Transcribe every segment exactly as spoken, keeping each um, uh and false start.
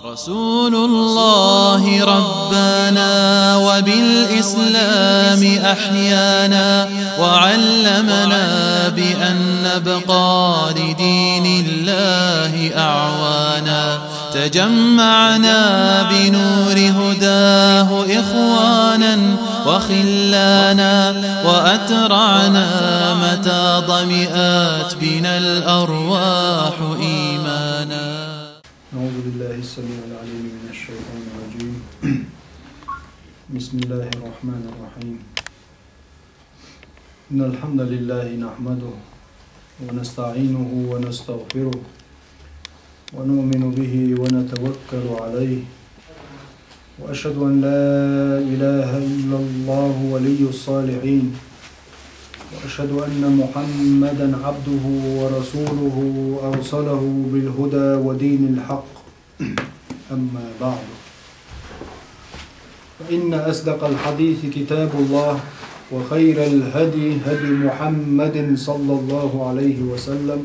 رسول الله ربانا وبالإسلام أحيانا، وعلمنا بأن نبقى لدين الله أعوانا. تجمعنا بنور هداه إخوانا وخلانا، وأترعنا متى ظمئت بنا الأرواح إيمانا. أعوذ بالله السميع العليم من الشيطان الرجيم. بسم الله الرحمن الرحيم. إن الحمد لله نحمده ونستعينه ونستغفره ونؤمن به ونتوكل عليه، وأشهد أن لا إله إلا الله ولي الصالحين، وأشهد أن محمدا عبده ورسوله أرسله بالهدى ودين الحق. أما بعد، فإن أصدق الحديث كتاب الله، وخير الهدي هدي محمد صلى الله عليه وسلم،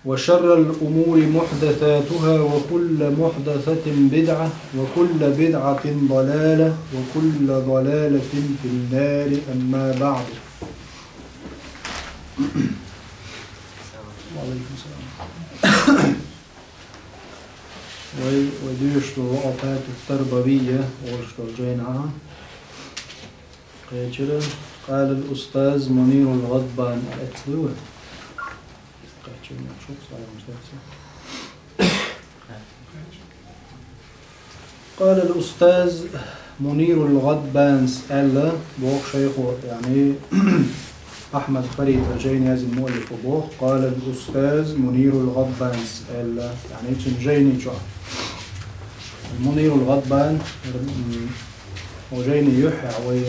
وشر الأمور محدثاتها، وكل محدثة بدعة، وكل بدعة ضلالة، وكل ضلالة في النار. أما بعد. وعليكم السلام. Вай, вай дуьйцуш долу Афатут-Тарбавия олуш долу жайнахь кхечира, قال الأستاذ منير الغضبان. Эцна вай. Кхечира, шу, салам, шу. قال الأستاذ منير الغضبانس аьлла, боху шайхо, яъни Ахьмад Фарид ал-Жайни язйина муаллифо боху, قال الأستاذ منير الغضبانس аьлла, яъни цуьнан жайни чохь. Мунирул ГӀадбан, м, хӀокху жайни юьххьехь вай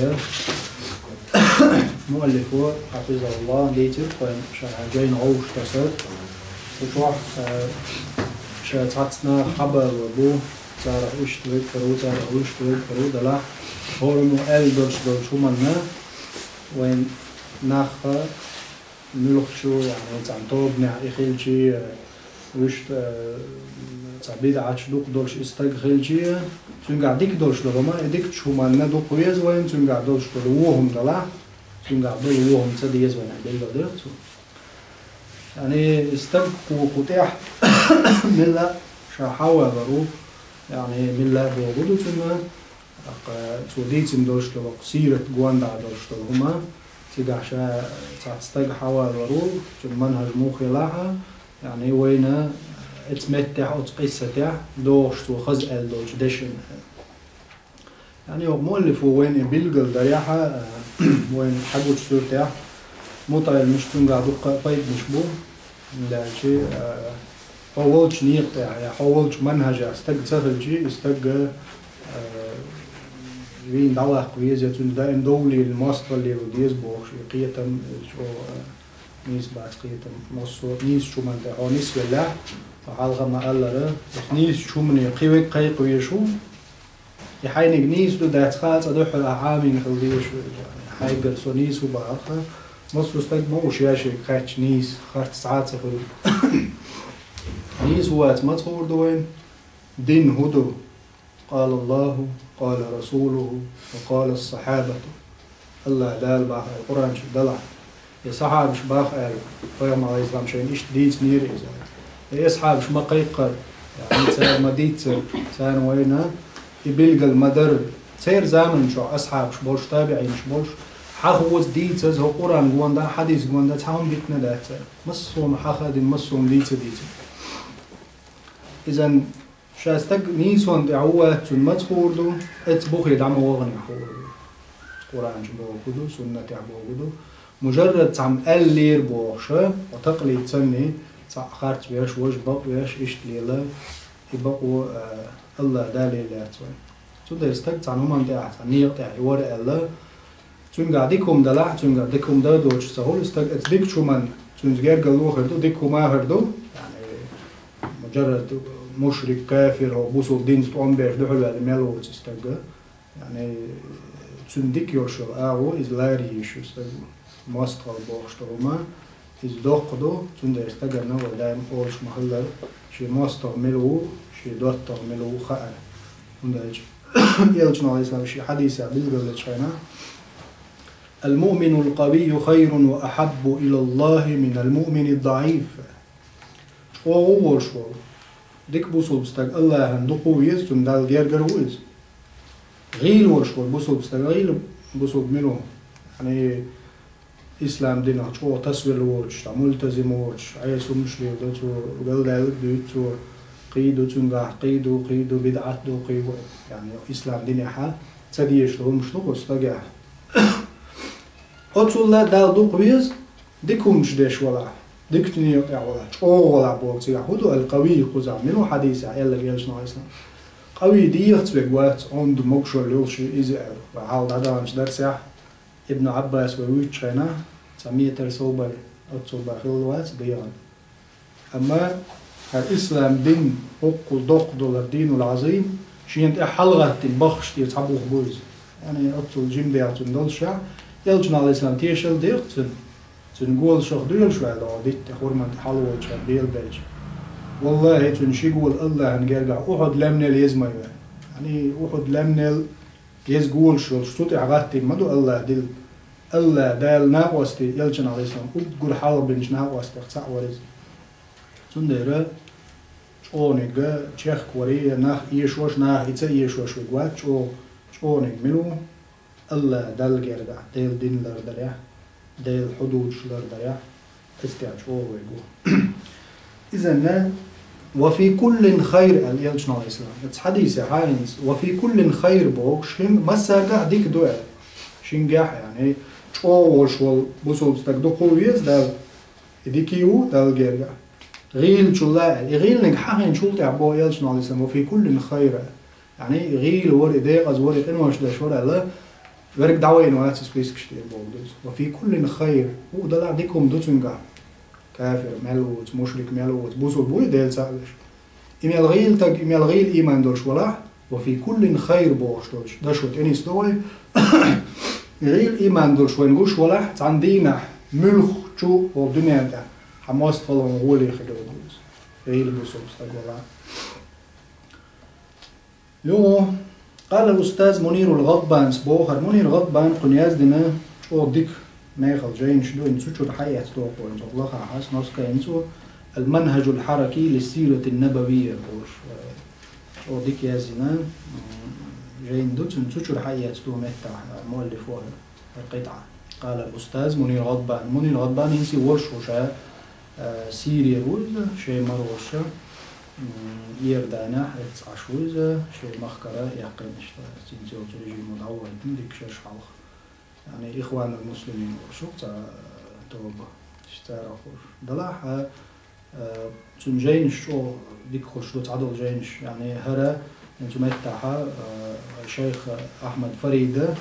муаллифо, хьафизахуллахӀ, дийцира тхуна ша хьан жайна гӀовш таса. Цу чохь, а, ша цхьацца нах хьабалор бу, царах иштта веккхар ву, царах вуьшта веккхар ву, делахь хӀораммо аьлла долуш долчу хӀуманна вайн нах муьлххачу, яъни, цхьана тобанехь и хилчий, вуьшта, цхьа бидӀаташ дукха долуш и стаг хилчий, цуьнгахь дика долуш долу хӀума, и дикачу хӀуманна дукха веза вайна, цуьнгахь долуш долу вон хӀума делахь, цуьнгахь долу вон хӀума ца деза вайна, билгалдира цо. Яъни, и стаг кху, кху тӀехь милла ша хьавалар ву, яъни, милла боху ду цуьнан, тӀаккха цо дийцина долуш долу кху сират гондахь долуш долу хӀума, цигахь ша цхьацца стаг хьавалар ву, цуьнан манхӀаж муха елахь а, яъни вайна оцу меттехь, оцу къиссатехь догӀуш цо хаза аьлла долчу дешан. Яъни хӀокху муаллифо вайна и билгалдарехь а, вайна хьагучу суьртехь, мутаӀеллимаш цуьнгахь дуккха а пайданаш бу, хӀунда аьлча, а, хьо волчу некъа тӀехь, я хьо волчу манхӀажехь стаг ца хилчий, и стаг, а, вийна дӀалаккха веза, я цуьнца даим дов лелийна, мостагӀалла лело деза бохуш, и кхетам, чӀогӀа, а, нийса бац кхетам. Массо а нийсачу хӀуманна тӀе хьо нисвеллехь, хьо хьалха ма-аллара, оцу нийсачу хӀумане кхин верг кхайкха везаш ву, и хьайниг нийса ду, дац хаьа, цкъа дуьххьара ахь Ӏамийна хила дезаш ву. Хьайгара со нийса ву бахарх, массо а стаг ма ву шен-шега хаьттича нийса, харц цхьа а ца хуьлу. Нийса ву-вац маца хуур ду вайна? Дин хӀун ду? قال الله، قال رسوله، وقال الصحابة. АллахӀ Дала баха аьлла Къуръан чу делахь, я сахьабаш баха аьлла, Пайхамар, Ӏалайхиссалам, шайна иштта дийцинера иза. Я асхьабаш ма кхайкхара, яъни цара ма дийццара, царна вайна и билгал ма дара. Церан заманчохь асхьабаш болуш, табиӀинаш болуш, хьахоза, дийцаза хӀокху Къуръан гонда, хьадис гонда цхьа хӀума дитина дац цара. Массо а хӀума хьахадина, массо а хӀума дийца дийцина. Изан ша стаг нийсонна тӀехь ву-вац цунна маца хуур ду, эцу бухе дӀа ма ваханехь хуур ду. Къуръан чу бохург ду, суннатехь бохург ду. Мужаррад цхьамма аьллера бохуша, хьо такълид санний, цхьаъ харц веш, важа бакъ веш, иштта лела, и бакъо, а, АллахӀ Дала лелла яц вайн. Цундела стаг цхьана хӀуманна тӀехь, цхьана некъа тӀехь и вара аьлла, цуьнгахь дика хӀума далахь, цуьнгахь дика хӀума дан доцуш ца хуьлу, стаг эцу дикачу хӀуманна, цуьнца гергарло хир ду, дика хӀума а хир ду. Яъни, мужаррад мушрик, кафир, хӀокху бусулба динца тӀом беш дуьхьалваьлла мел воцу стаг. Яъни, цуьнан дика йолуш йолу агӀо иза лара йийш ю стаг. МостагӀалла бохуш долу хӀума, Иза доккха ду, цундела стагарна вай даим олуш ма-хиллара, шен мостагӀа мила ву, шен доттагӀа мила ву хаар. ХӀунда аьлча Элчано, Ӏалайхиссалам, шен хьадисехь билгалдечу хенахь: «Ал-муъминул къавийю хайрун ва ахьаббу илаллахӀи минал муъминид даӀиф». ЧӀогӀа волуш волу, дика бусулба стаг АллахӀан дукха веза, цунна Далла гергара ву иза. ГӀийла волуш волу бусулба стаг, гӀийла бусулба мила ву? Яъни, ислам динах чӀогӀа тасавелла воцуш, цхьа мультазим воцуш, Ӏеса хӀуманаш леладо цо, галдаьлларг дуьйцу цо, кхин ду цуьнгахь, кхин ду, кхин ду, бидӀат ду, кхин ду, яъни, ислам динехьа ца дезаш долу хӀуманаш ду оцу стагехь. Оцунна Далла дукха веза, дика хӀуманаш деш валахь, дикачу некъа тӀехь валахь, чӀогӀа валахь боху цигахь. ХӀун ду ал-къавий кхузахь? Мила ву хьадисехь аьлларг Элчано, Ӏалайхиссалам? Къавий дехаца верг вац, онда могушалла йолуш иза аьлла. Вай хьалха дӀадаханчу дарсехь Ибн Ӏаббас вай вуьйцучу хенахь, цхьа метр совбар, оццул бан хилла вац дегӀан. Амма хӀара ислам дин, хӀоккхул доккха долу динул Ӏазим, шена тӀе хьалагӀаттина баххаш тӀе цхьа бух бу иза. Яъни, оццул жима дегӀ цуьнан доллушехь, Элчано, Ӏалайхиссалам, тешалла дира цуьнан. Цуьнан голашах доьлуш ваьлла догӀу дитта, хурманан хьалаволчу хьан белла делча. ВаллахӀи, цуьнан ши гола АллахӀан гергахь Ухьуд лаьмнел еза ма ю. Яъни, Ухьуд лаьмнел еза голаш йолуш, цу тӀехь гӀаттийна ма ду АллахӀ дилла. АллахӀ Дала накъостий, Элчано, Ӏалайхиссалам, уггар хьалха бинчу накъостех цхьаъ вара иза. Цундела чӀогӀаниг чехка варе, нах эшош, нах и ца эшош верг вац, чӀогӀа, чӀогӀаниг мила ву? АллахӀ Далла гергахь, Делан дин лардарехь, Делан хьудудаш лардарехь, иза тӀехь чӀогӀа верг ву. Изанна, «ва фи куллин хайр», аьлла Элчано, Ӏалайхиссалам. Оцу хьадисехь хӀинца, «ва фи куллин хайр» бохуш, шин массаргахь дика ду аьлла. Шингахь, яъни, чӀогӀа волуш волу бусулба стаг дукха веза Далла, и дика ву Далла гергахь. ГӀийлачул а аьлла. И гӀийланиг хьахийнчул тӀаьхьа боху Элчано, Ӏалайхиссалам, «ва фи куллин хайр». Яъни, гӀийла вара, и декъаза вара, и къинош деш вара аьлла, верг дӀавайна вац и спискаш тӀера боху иза. «Ва фи куллин хайр». ХӀуъа далахь дика хӀума ду цуьнгахь. Кафир мел вуц, мушрик мел вуц, бусулба вуй Дела цхьаъ веш. И мел гӀийла таг, и мел гӀийла ийман долуш валахь, «ва фи куллин хайр» бохуш долуш, дашо тӀе нисдо вай. ГӀийла ийман долуш вайн гуш валахь, цхьана дийнахь муьлххачу хӀокху дуьнен тӀехь хьан мостагӀаллин гӀоле хир долу иза. ГӀийла бусулба стаг валахь. Юха, къала устаз Мунирул ГӀадбанс боху, хӀара Мунир ГӀадбан кхуьнан яздина чӀогӀа дика мехала жайнаш ду, хӀинца цу чуьра хьаэцна доху вайн цо лахахь, ас носкайна цо, «Ал-Манхажул Хьараки лиссиратин Набавия» бохуш, э, чӀогӀа дика яздина, м, жайна ду, цуьнан цу чуьра хьаэцна ду меттахь, э, муаллифо хӀара къитӀа. Къала устаз Мунир ГӀадбан. Мунир ГӀадбан хӀинца волуш ву ша, Э, Сирера ву иза, шен мархаша, м, Иорданехь эццахь ву иза, шен махкара яьккхина иштта, цуьнца йолчу режимо дӀавахийтина дика шераш хьалха. Яъни, Ихванул Муслимин волуш ву цхьа, э, тоба, иштта царах волуш. Делахь, э, цуьнан жайнаш чӀогӀа дика хуьлуш ду, цхьадолу жайнаш. Яъни, хӀара, цу меттахьа, э, шайх Ахьмад Фарида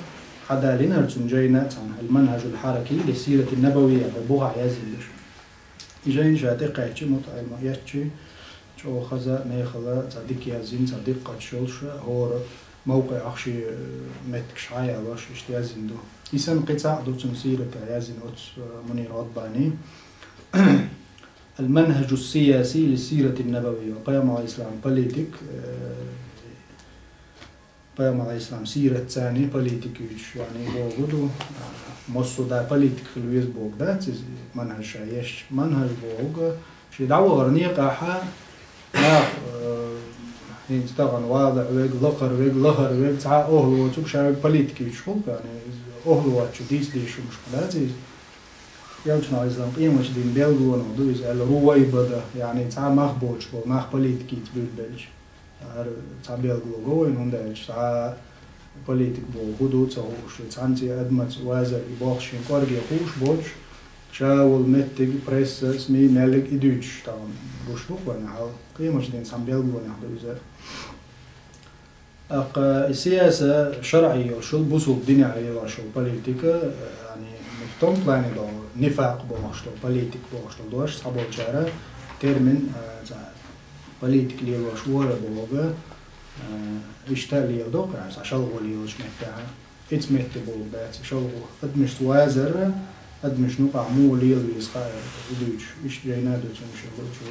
хьадалийна хӀара цуьнан жайна цхьаьна, «Ал-Манхажул Хьараки лиссиратин Набавия», бухахь яздина ду ша. И жайна ша тӀекхаьччи, мутаӀеллимо эцчи, чӀогӀа хаза мехала цхьа дика яздина, цхьа диккхаччалш, хӀора мовкъа ахши, э, меттигаш хьаялош, иштта яздина ду. И санна кхин цхьаъ ду цуьнан сирата яздина оцу, э, Мунир ГӀадбани. «Ал-Манхажус-сияси лиссиратин Набавия». Пайхамар Ӏалайхиссалам политик, э, Пайхамар Ӏалайхиссалам сиратца царний политика юьйцуш, яъни, боху ду, массо а да политика хила веза боху дац иза, манхаж ша еш. Манхаж боху, шен дӀавахара некъахьа, нах, э, хӀинца тахана валахь вега, лакхара вега, лахара вега, цхьа охьа воцург ша вега политика юьйцуш хуьлу, яъни, иза охьа воцучу дийца дешамаш ма дац иза. Элчано Ӏалайхиссалам къематчу дийнан билгалонах ду иза аьлла, Рувайбада, яъни, цхьа мах боцуш болу нах политика йийца буьйлабелча. ХӀара цхьа билгало го вайна, хӀунда аьлча цхьа политик боху хӀун ду ца хууш, цхьаьнцци адамаца вазар и бохуш шен кӀорге хууш боцуш, ша волу меттиг, пресса, СМИ, меллиг и дуьйцуш тахана гуш ду-кх вайна хьал. Къематчу дийнан цхьана билгалонех ду иза. ТӀаккха и сияса шарӀий йолуш йолу, бусулба динехь йолуш йолу политика, яъни, не в том плане долу, нифакъ бохуш долу, политик бохуш долу дош, цхьаболчара термин, а, цхьа политик лелош вара боху, а, иштта леладо-кх, а, цхьа шалгӀо лелочу меттехь. Эца метте боху бац, шалгӀо. Адамашца вазар, Адамашна юкъахь муха лела веза хаьа и дуьйцуш, иштта жайна а ду цуьнан шен луучо.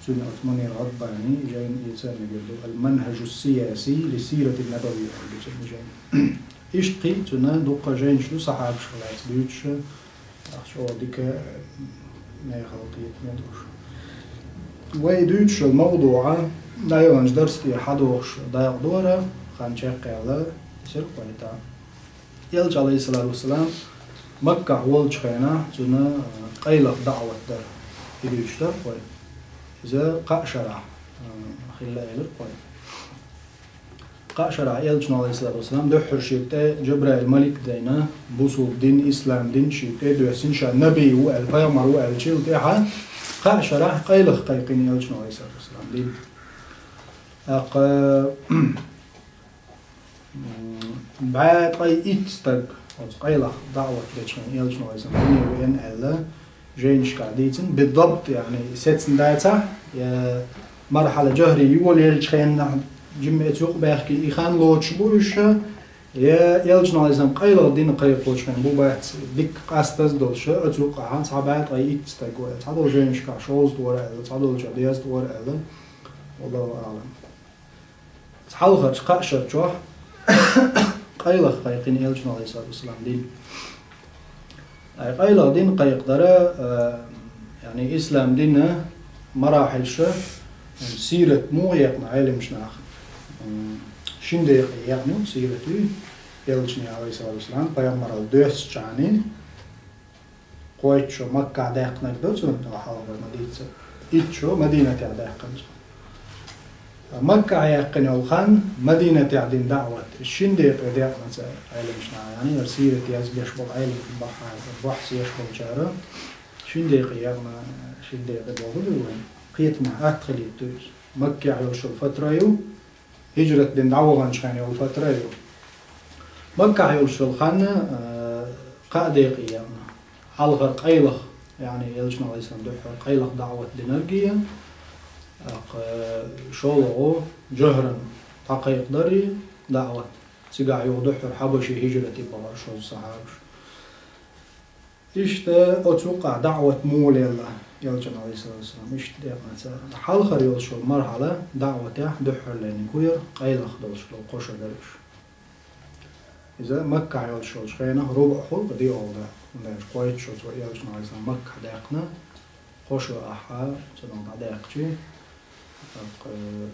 Цуьнан оцу Мунир Гъадбани жайна эца мегар ду, «Ал-Манхажу ссияси ли сирати набави» аьлла ду цуьнан жайна. Иштта кхин а цуьнан дуккха жайнаш ду сахьабашка лаьцна дуьйцуш, ахча оха дика, э, мехала кхетаме долуш. Вай дуьйцуш йолу мавдугӀа дӀаяханчу дарс тӀера хьадогӀуш дакъа дора, хан чекхъяьлла, сирхойта. Элча, алейхиссалату вассалам, Маккахь волчу хенахь цуьнан, а, къайлаха даӀват дара. И дуьйцуш дара кхой. Иза кхаа шарахь, а, хилла элира кхой. Кхаа шарахь Элчано, алейхиссалату вассалам, дуьххьара шега тӀе Джабраил малик дайна, бусулба дин, ислам дин шега тӀе доьссина, ша наби ву аьлла, пайхамар ву аьллачул тӀаьхьа, кхаа шарахь къайлаха кхайкхина Элчано, алейхиссалату вассалам, дин. ТӀаккха, м, бӀе ткъе итт стаг оцу къайлаха даӀват дечу хенахь Элчано, алейхиссалам, дуьне веана аьлла, жайнашкахь дийцина, биддабт, яъни, сецна дацахь, я мархьала жахри йолаелчу хенахь, жимма эца юкъа баьхкина и хан лоцуш бу уьш, я Элчано, алейхиссалам, къайлаха дин кхайкхочу хенахь бу бац, дикка къастаза долуш, оцу юкъахь цхьа бӀе ткъе итт стаг ву аьлла, цхьадолу жайнашкахь шовзткъа вара аьлла, цхьадолчохь дезткъа вара аьлла. Валлаху аълам. Хьалхарчу кхаа шарчохь къайлаха кхайкхина Элчано, алейхиссалату вассалам, дин. Ай къайлаха дин кхайкхадара, а, яъни ислам дина марахьилша, м, сират муха екъна Ӏеламчу наха, м, шина декъе екъна ю сират ю, Элчане, алейхиссалату вассалам, пайхамаралла доьссичхьана, кхойтта шо Маккахь даьккхинарг ду цунна, тӀаккха хьалха ма дийца. Итт шо Мадинатехь даьккхинчу. Маккахь яьккхина йолу хан, Мадинатехь дина даӀват, шина декъе декъна цара Ӏеламчу наха, яъни, хӀара сират язбеш болу Ӏеламчу бахьа-, бахьс еш болчара, шина декъе екъна, шина декъе бохург ду вайн. Кхетамехь атта хилийта ду иза. Маккахь йолуш йолу фатра ю, хӀижрат дина дӀаваханчу хенахь йолу фатра ю. Маккахь йолуш йолу хан, а, кхаа декъе екъна. Хьалхара къайлаха, яъни Элчано, алейхиссалам, дуьххьара къайлаха даӀват динарг а, тӀаккха шолгӀа жахран дӀакхайкхадар а даӀват. Цигахь юха дуьххьара Хьабаши хӀижрат бахара шозза сахьабаш. Иштта оцу юкъахь даӀват муха лелла Элчано, алейхиссалату вассалам, иштта декъна цара. Хьалхара йолуш йолу мархьала даӀватехь дуьххьарлерниг хӀун яра, къайлаха долуш долу кхо шо дара уьш. Иза Маккахь йолуш йолчу хенахь рубӀу хуьлу-кх, диъолгӀа дакъа, хӀунда аьлча кхойтта шо цо Элчано, алейхиссалам, Маккахь даьккхина, кхо шо ахьа цунах дӀадаьккхича, тӀаккха, э,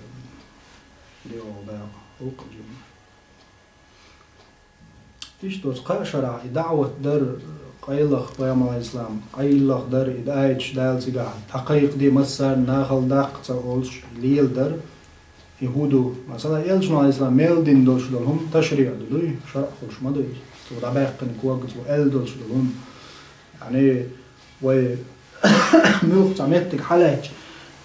диъолгӀа дакъа хуьлу-кх жимма. Иштта оцу кхаа шарахь и даӀват дар, къайлаха, пайхамар, алейхиссалам, къайлаха дар, и даийташ Дала цигахь дӀакхайкхаде массарна, нахала даккха ца олуш леладар, и хӀун ду? Масала, Элчано, алейхиссалам, мел дина долуш долу хӀума ташриӀ ду, дуй? ШарӀ хуьлуш ма ду иза. Цо дӀабаьккхина кога, цо аьлла долуш долу хӀума. Яъни, вай муьлхха цхьа меттиг хьалаьцча,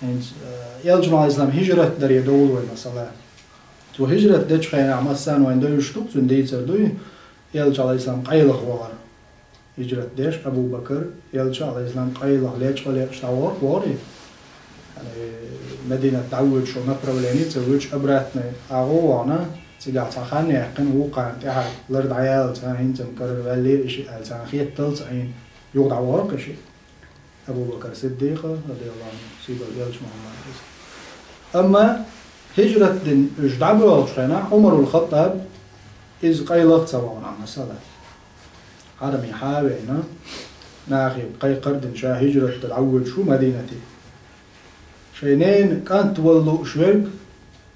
хӀинца, э, Элчано, алейхиссалам, хӀижрат даре довла вай, масала. Цо хӀижрат дечу хенахь массарна вайна девзаш ду-кх цуьнан дийцар, дуй? Элча, алейхиссалам, къайлаха вахара. ХӀижрат деш Абу Бакар, Элча, алейхиссалам, къайлаха лечкъа лекъаш дӀавахара, вахарий? Яъни, Мадинат дӀавоьдуш йолу направление ца воьдуш, обратный агӀо а вахана, цигахь цхьа хан яьккхина, вукхарна тӀаьхьа лар дӀаяьлла цхьа, хӀинца-м карара ваьллера и шиъ аьлла, царна хеттал цхьа хӀинца, юха дӀавахара-кх и шиъ. Абу Бакар Сиддикъа, радияллаху анху, сийдолу Элча Мухьаммад иза. Амма хӀижрат дина уьш дӀабоьлхучу хенахь Ӏумарул Хаттаб иза къайлаха ца вахана, масала. Хьараме хьа а веана, нахе кхайкхар а дина, ша хӀижрат дан дӀавоьдуш ву Мадинате. Шайн ненан кӀант вала лууш верг,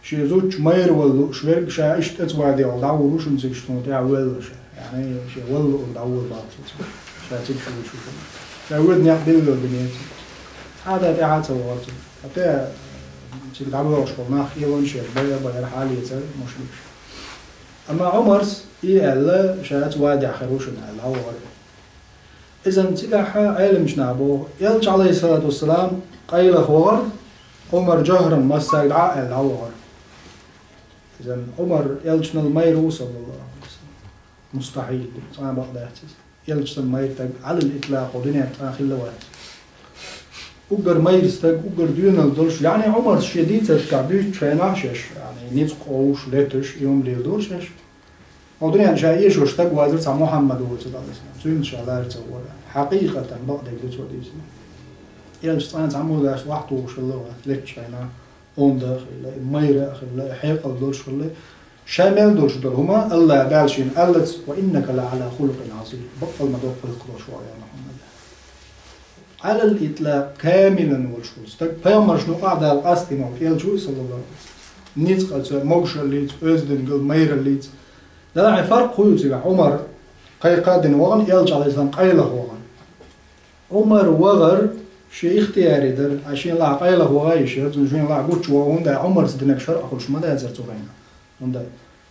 шен зудчун майра вала лууш верг, ша иштта оцу вадехула дӀавур ву шуна цига, шуна тӀаьхьа воьлла ша. Яъни, шен вала луург дӀавур бац цо. Ша цига шу вуьйцуш ву шуна. Ша воьду некъ билггал бинера цо. Цхьа а дан тӀаьхьа ца вахара цо. ХӀаьта цига дӀабоьлхуш болу нах кхелонаш яра, байа а байра, хьалаэцара мушрикаш. Амма Ӏумарс и аьлла, ша оцу вадехь хир ву шуна аьлла, дӀавахара. Иза-м цигахь Ӏеламчу наха боху, Элча, алейхиссалату вассалам, къайлаха вахара, Ӏумар жахран массаьрга дӀа а аьлла, дӀавахара. Иза-м Ӏумар Элчанал майра ву, саллаллаху алейхи ва саллям. Мустахьил ду, цкъа а бакъ дац иза. Элча санна майра стаг, Ӏалал итлакъ, дуьнен тӀехь хилла вац. Уггар майра стаг, уггар доьналла долуш, яъни Ӏумарс шен дийцаршкахь дуьйцучу хенахь шаьш, яъни ницкъ къовсуш, леташ, и хӀума леладора шаьш. Хьо дуьнен ша эшош стаг вазар цхьа Мухьаммад воцу Дала ислам. Цуьнца ша лара ца вара. Хьакъикъатан бакъдерг ду цо дийцина. Элча цкъа цхьа мурдаш вахь тухуш хилла, лечча хьайна, онда а хилла, майра а хилла, хьекъал долуш хилла. Ша мел долуш долу хӀума, Алла Дала шена аллац: «Ва иннака ла ала хулукъин азим». Баккъал ма доккха гӀиллакх долуш вара, я Мухьаммад. Алал итлакъ камилан волуш волу стаг, пайхамаршна юкъахь Дала къастийна волу элча ву, саллаллаху алейхи ва саллям. Ницкъаца, могушаллица, оьздангалла, майраллица. Делахь фаркъ хӀун ю цигахь? Ӏумар кхайкха а дина вахана, элча, алейхиссалам, къайлаха вахана. Ӏумар вахар шен ихтияре дара, а шен лахь къайлаха ваха йиш яра, цунна шен лахь гучу ваха, хӀунда аьлча Ӏумарца динарг шаръ хуьлуш ма дацара цу хенахь. ХӀунда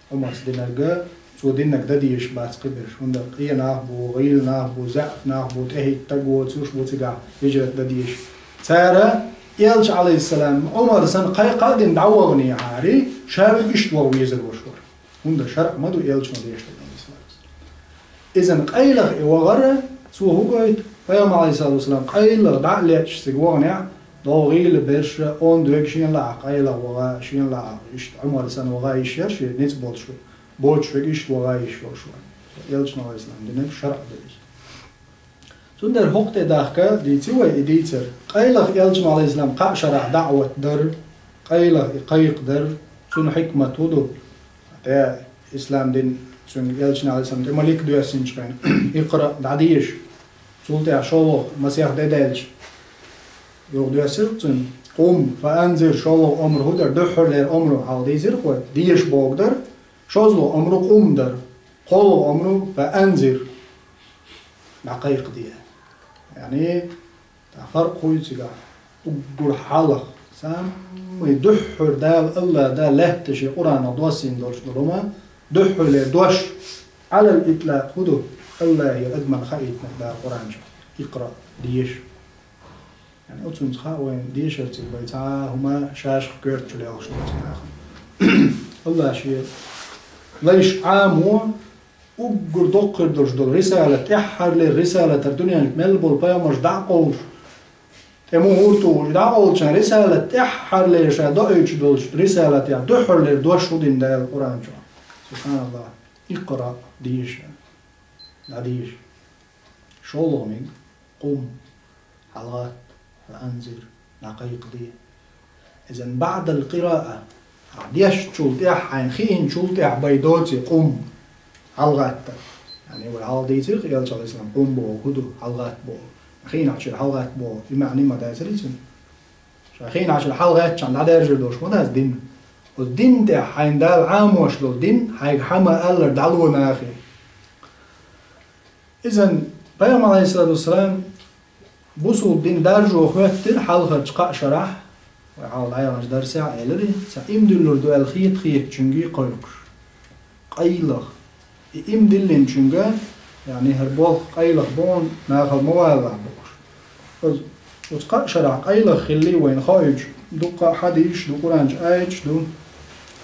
Ӏумарца динарг, цо динарг дан дезаш бац кхиберш. ХӀунда къен нах бу, гӀийла нах бу, заьӀап нах бу, тӀехӀитта стаг воцуш бу цигахь хӀижрат дан дезаш. Цара элча, алейхиссалам, Ӏумар санна кхайкха а дина дӀаваханехьара, ша верг иштта ваха везар ваш вара. ХӀунда шаръ ма ду элчано деш дерг, алейхиссалам. Иза къайлаха и вахара, цо хӀун гойту? Пайхамар, алейхиссалату вассалам, къайлаха дӀа а лечча цига ваханехь, догӀу гӀийла берш, онда верг шен лахь къайлаха ваха, шен лахь иштта Ӏумар санна ваха йиш яра, шен ницкъ болуш верг, боцуш верг иштта ваха йиш йолуш вара. Элчано, алейхиссалам, динарг шаръ ду иза. Цундела хӀокху тӀе дахка дийци вай и дийцар. Къайлаха элчано, алейхиссалам, кхаа шарахь даӀват дар, къайлаха и кхайкхадар, цуьнан хьикмат хӀун ду? ТӀе ислам дин цуьнга элчано, алейхиссалам, тӀе малик доьссинчу хенахь, икъра, дӀадеша. Цул тӀаьхьа шолгӀа масех де даьлча, юха доьссира цуьнга, къум, фаанзир, шолгӀа омра хӀун дара, дуьххьарлера омра хьалха дийцира вай, деша бохург дара, шозлагӀа омра къум дара, кхоалгӀа омра фаанзир, дӀакхайкхаде. Яъни, тӀаккха фаркъ хӀун ю цигахь? Уггар хьалха, самый дуьххьара Дала, Алла Дала лаьттан шен Къуръанах доссийна долуш долу хӀума, дуьххьарлера дош, алал итлакъ хӀун ду? Аллахьера адамна хаийтинарг Дала Къуръан чохь. Икъра, деша. Яъни, оцунца хаьа вайна дешар цига бен цхьа а хӀума шаьш коьртачу лелхаш ду цигахь. Алла шен лайш Ӏамо, уггар доккха хир долуш долу рисалат, тӀаьххьарлера рисалат, хӀара дуьнен чу мел болу пайхамарш дӀа а кховлуш, тӀе мухӀар а тухуш, дӀакховлучарна рисалат, тӀаьххьарлера ша доуьйтуш долчу рисалатех дуьххьарлера дош хӀун дина Дала Къуръан чохь? Субханаллах. Икъра, деша. ДӀадеша. ШолгӀаниг, къум, хьалагӀатта, фаанзир, дӀакхайкхаде. Иза баъдал къираъа, ахь дешначул тӀаьхьа, хьайна хиъначул тӀаьхьа бен доций къум, хьалагӀатта. Яъни, вай хьалха дийцира, элча, алейхиссалам, къум бохург хӀун ду, хьалагӀатта бохург. Хиъначул тӀаьхьа хьалагӀатта бохург, и маьӀна ма дацара цуьнан. Ша хиъначул тӀаьхьа хьалагӀаьттича дӀадерзор долуш ма дац дин. Оцу дин тӀехь хьайна Дала Ӏамош долу дин, хьайга хьан ма аллара дӀало нахе. Иза пайхамар, алейхиссалату вассалам, бусулба дин даржо хӀоьттира хьалхарчу кхаа шарахь, вай хьалха дӀаяханчу дарсехь а элира, цхьа иман диллур ду аьлла хета-хетачуьнга кхойкхуш. Къайлаха. И иман диллинчуьнга, яъни, хӀара болх къайлаха бу, нахала ма валалахь бохуш. Оцу, оцу кхаа шарахь къайлаха хиллий вайна хоуьйтуш дуккха а хьадисаш ду, Къуръан чу аяташ ду.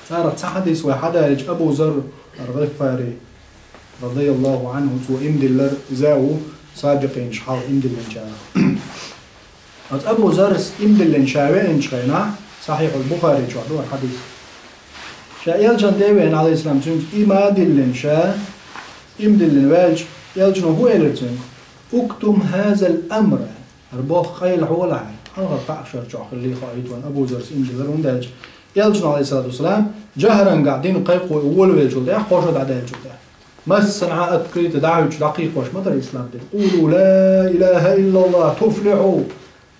Царах цхьа хьадис вай хьадаьлча, Абу Зарр ал-ГӀиффари, радияллаху Ӏанху, цо иман диллар, иза ву сабикъинаш хьалха иман диллинчарах. Оцу Абу Заррас иман диллина ша веанчу хенахь, Сахьихьул Бухари чохь ду хӀара хьадис. Ша элчан тӀе а веана, алейхиссалам, цуьнца иман а диллина ша, иман диллина ваьлча, элчано хӀун элира цуьнга? «Уктум хазал амра». ХӀара болх къайлахь волахь, хьалха кхаа шар чохь хиллий хоуьйту вайна Абу Заррас иман диллар, хӀунда аьлча элчано, алейхиссалату вассалам, жахӀарангахь дин кхайкхо и волавеллачул тӀаьхьа, кхо шо дӀадаьллачул тӀаьхьа. Массанхьа открыто дӀахӀуьттуш, дӀакхайкхош ма дара ислам дин. «Къулу ла илаха иллаллах туфлихьу».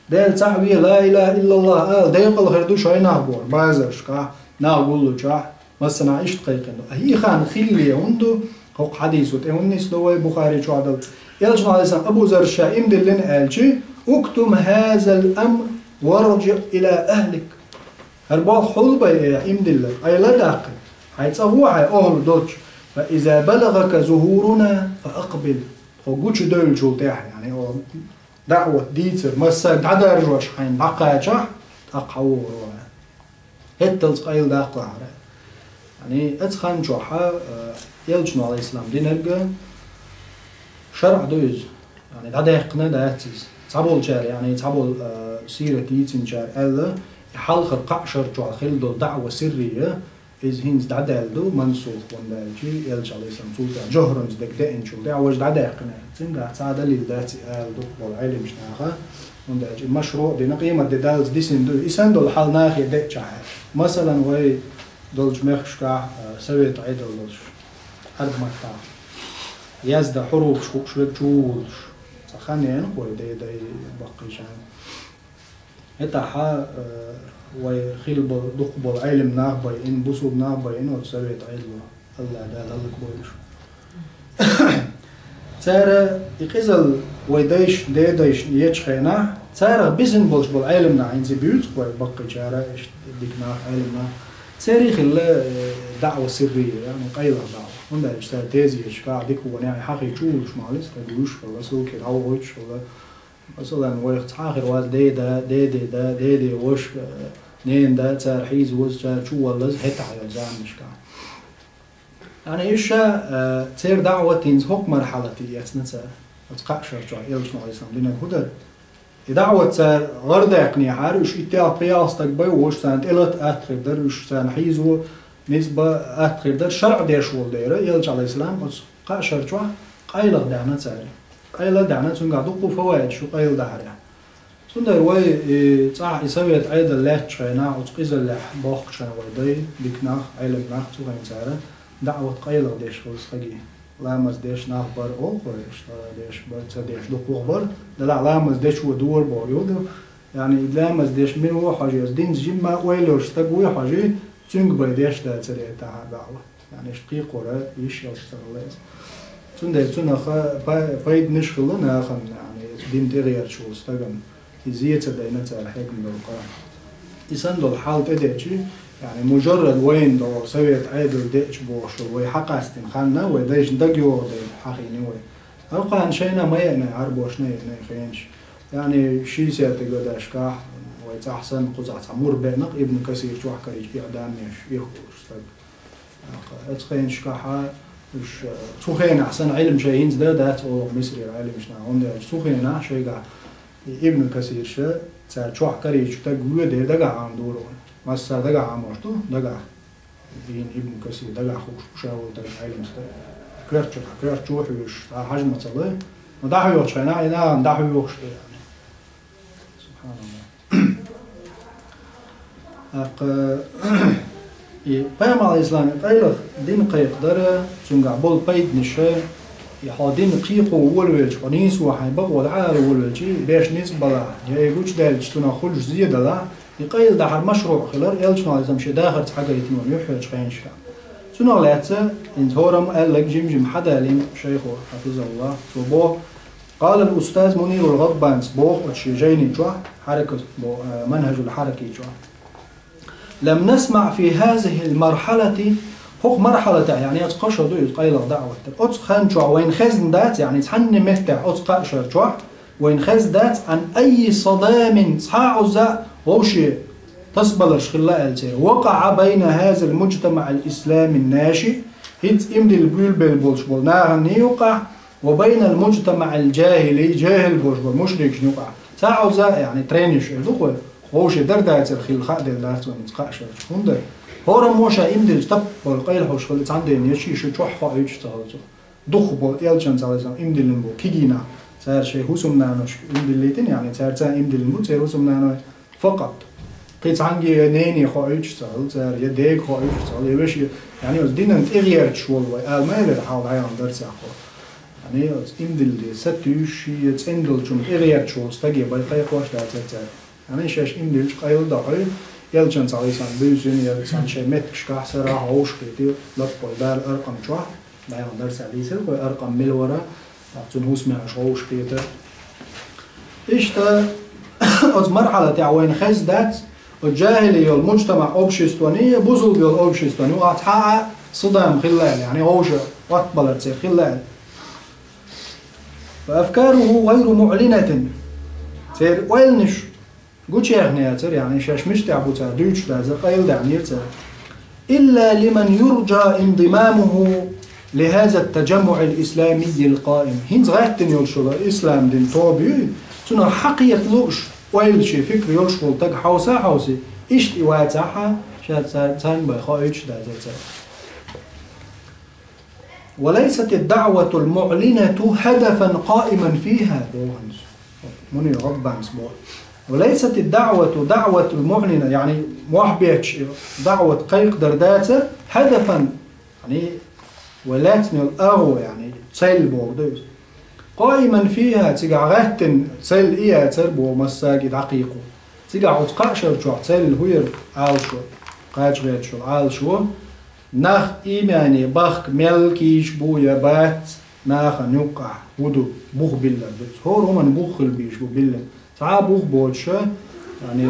Дела цхьаъ ве, ла илаха иллаллах ала, декъала хир ду шайн нах боху, базаршкахь, нах гуллучохь, массанхьа иштта кхайкхина ду. И хан хилле хӀунда ду, хӀокху хьадисо тӀе хӀунда нисдо вай Бухари чохь долу? Элчано, алейхиссалам, Абу Зарр ша иман диллина аьлча, «Уктум хазал амр варджиъ ила ахлик». ХӀара болх хьулбай, э, иман диллар, айла даккха, хьайн цӀа гӀо хьайн охӀла долчу. «Фа иза балагака зухуруна, фа акъбил». Тхо гучудевллачул тӀаьхьа, яъни, о, даъват дийцар, массарг дӀадаржош хьайна дӀакхачахь, тӀаккха хьан вогӀур ву. ХӀетталц къайла даккхалахьара. Яъни, оцу хан чохь, э, элчано, алейхиссалам, динарг шаръ ду иза. Яъни, дӀадаьккхина дац иза. Цхьаболчара, яъни, цхьаболу, э, сират дийцинчара аьлла, и хьалхара кхаа шар чохь хилла долу даъва сиррия, Иза хӀинца дӀадаьлла ду, мансух, хӀунда аьлча, элча, Ӏалайхиссалам, цул тӀаьхьа жохӀранца дерг деъначул тӀаьхьа важа дӀадаьккхина. Цуьнгахь цхьа далил дац и ала дукхахболу Ӏеламнаха, хӀунда аьлча и машруъ дина, къематде даллалц дисина ду. И санна долу хьал нахе деъчахьа. Масалан, вай долчу мехкашкахь, а, совет Ӏедал долуш, Ӏарб маттахь, яздан хьуруфаш хууш верг чу ву волуш, цхьа хан яьлла-кх вай дедай баккхийчарна. ХӀетахь, э, вай хилла болу, дукхахболу Ӏеламнах байина, бусулбанах байина оцу совет Ӏедало, АллахӀ Дала хӀаллакбойла уьш. Цара и къизалла вай дайшна, дедайшна ечу хенахь, царах бисина болуш болу Ӏеламнах, хӀинца буьйцу-кх вай баккхийчара, иштта дика нах, Ӏеламнах, церан хилла, э, даӀва сиррийя, яъни къайлаха даӀва. ХӀунда аьлча цара тезеташкахь дика ву, яъни хьахийча чу вуьйлуш ма-аллара, стаг вуьйш хилла, ссылке дӀавохуьйтуш хилла. Масалан, вайх цхьа а хир вац деда, дедеда, деде ваша, ненада, цара хьийзаваза, цара чу а валлаза, хӀетахь йолу заманашкахь. Яъни уьш ша, э, церан даӀват хӀинца хӀокху мархьалате эцна цара, оцу кхаа шар чохь элчано, Ӏалайхиссалам, динарг хӀун дара? И даӀват цара гӀардаьккхинехьара, уьш итт-ялх, пхи-ялх стаг бай, уьш царна тӀелата атта хир дара, уьш царна хьийзаво, ницкъ бан атта хир дара, шарӀ деш волу дера, элча, Ӏалайхиссалам, оцу кхаа шар чохь къайлаха даьхна цара. Къайла а даьхна, цуьнгахь дуккха фаваидаш ю къайла дахьарехь. Цундела вай, и, цӀахь и совет Ӏедал лаьттачу хенахь, оцу къизаллехь бохкучу хенахь вай дай, дика нах, Ӏеламнах, цу хенахь цара даӀват къайлаха деш хилла стаге. Ламаз деш нах бара олу-кх вай, иштта деш бара, ца деш дукхах бара, делахь ламаз дечо дора боху ю ду. Яъни и ламаз деш мила ву хьожий, оцу динца жимма ойла йолуш стаг вуй хьожий, цуьнга бен деш дацара и тӀаьхьа даӀват. Яъни иштта кхайкхор йиш йолуш ца хилла иза. Цундела цунах па-, пайданаш хилла нахана, яъни дин тӀегӀерташ волу стагана. И зен ца дайна цара хьегна долу къа. И санна долу хьал тӀедеъча, яъни мужаррад вайна долу совет Ӏедал деъча бохуш долу вай хьакъастина хан, вай дайшна дагайогӀу дела хьахийна вай. Алкхана шайна ма еана, Ӏарбошна а еана и хенаш. Яъни шестидесятый годашкахь вай цӀахь санна кхузахь цхьа мур беана-кх Ибн Касир чохь карийча, иӀдам еш, ирхуш стаг. Оцу хенашкахьа уьш, э, цу хенахь санна Ӏилма шайн хӀинца дан дац олу Мисрера Ӏеламнаха, хӀунда аьлча цу хенахь шайгахь Ибн Касир ша цара чохь карийча стаг воьдура, дагахь Ӏамор ду вайна. Массара дагахь Ӏамош ду, дагахь. Дийна Ибн Касир дагахь хууш ду ша волу дагахь Ӏеламстаг. Коьртачу, коьртачу хьоьжуш, цхьа хьажа ма ца лой. Но дӀахьоьхучу хенахь, и нахана дӀахьоьхуш ду, яъни. СубхьаналлахӀ. ТӀаккха, и Пайхамар, Ӏалайхиссалам, къайлаха дин кхайкхадара, цуьнгахь болу пайданаш, и хьо дин кхайкхо волавелча, хьо нийсо хьайн бакъо дӀаала волавелча, беш ницкъ балахь, я и гучудаьлча цунах хуьлуш зен далахь, и къайла дахьар машруъ хилар, элчано, Ӏалайхиссалам, шен дахарца хьагайтина вайна юьхьӀаьржачу хенашкахь. Цунах лаьцна, хӀинца хӀораммо аьлларг жим-жим хьадалийна шайхо, хьафизахӀуллахӀ, цо боху, قال الأستاذ منير الغضباني, боху оцу шен жайни чохь, хьаракат бо-, э, Манхажул Хьараки чохь. لم نسمع في هذه المرحلة, хӀокху мархьалатехь, яъни оцу кхо шо ду иза къайлаха даӀват дара. Оцу хан чохь вайна хезна дац, яъни цхьанна меттехь оцу кхаа шар чохь вайна хезна дац, عن أي صدام, цхьа а Ӏуза вовше тасабаларш хилла аьлла церан. وقع بين هذا المجتمع الإسلامي الناشئ, хӀинца имдилла буьйлабелла болуш болу нахана юкъахь, وبين المجتمع الجاهلي, жехӀил болуш болу мушрикашна юкъахь. Цхьа а Ӏуза, яъни тренерш эр ду-кх вай, вовше дар дацар хилла хаа делла дац вайна иза кхаа шарчу. ХӀунда? ХӀораммо ша имдиллича тап болу къайла хьуш хилла цхьана дийнахь, я ши шу чохь хоуьйтуш ца хилла цо. Дукха болу элчанца, Ӏалайхиссалам, имдиллина бу кегий нах. Цара шайн хӀусамнаношка имдиллийтина, яъни цара царна имдиллина бу, церан хӀусамнаной факъат. Кхин цхьаьнгге я нене хоуьйтуш ца хилла цара, я дега хоуьйтуш ца хилла, я вешин, яъни оцу динан тӀегӀерташ волу вай, ала ма элира хьалха дӀаяханчу дарсехь кхо. Яъни оцу имдиллина сатуьйсуш, я цӀена долчунна тӀегӀерташ волу стаге бен кхайкхош дацара цара. Яъни шаьш имдиллича къайла дохьуй, элчанца, Ӏалайхиссалам, буьйсина, я цхьана шайн меттигашкахь сарахь вовшахкхетий, лаппалла Дала Аркъам чохь, дӀаяханчу дарсехь дийцира вай, Аркъам мила вара, тӀаккха цуьнан хӀусамехь уьш вовшахкхетар. Иштта, оцу мархьалатехь вайна хезна дац, оцу жахӀили йолу мужтамаъ, обществоний, бусулба йолу обществоний, юкъахь цхьа а садам хилла аьлла, яъни вовшах оттабалар церан хилла аьлла. فأفكاره غير معلنة. Церан ойланаш гучуяьхна яцара, яъни шаьш мичахь бу цара дуьйцуш дацара, къайладаьхнера цара. إلا لمن يرجى انضمامه لهذا التجمع الإسلامي القائم. ХӀинца гӀаьттина йолуш йолу ислам дин тоба юй, цунах хьакхета лууш, ойла шен фикр йолуш волу стаг хьовса а хьовсий, иштта и вацахь а, Ша цар-, царна бай хоуьйтуш дац цар. وليست الدعوة المعلنة هدفا قائما فيها, боху Мунир Гъаббанис боху. وليست الدعوة، دعوة المعلنة, яъни мохь бетташ даъват кхайкхадар дац, هدفا, яъни вай лаьцна йолу агӀо, яъни цель бохург ду иза. قائما فيها, цигахь гӀаьттина цель и яцара боху массаьрга и дӀакхайкхо. Цигахь оцу кхаа шар чохь цель хӀун яра, Ӏалашо, кхача гӀерташ йолу Ӏалашо, нах иймане бахка мел кийча бу я бац, нахана юккъахь хӀун ду, бух биллар ду иза. ХӀора хӀуманна бух хила безаш бу биллина. Цхьа а бух боцуша, яъни,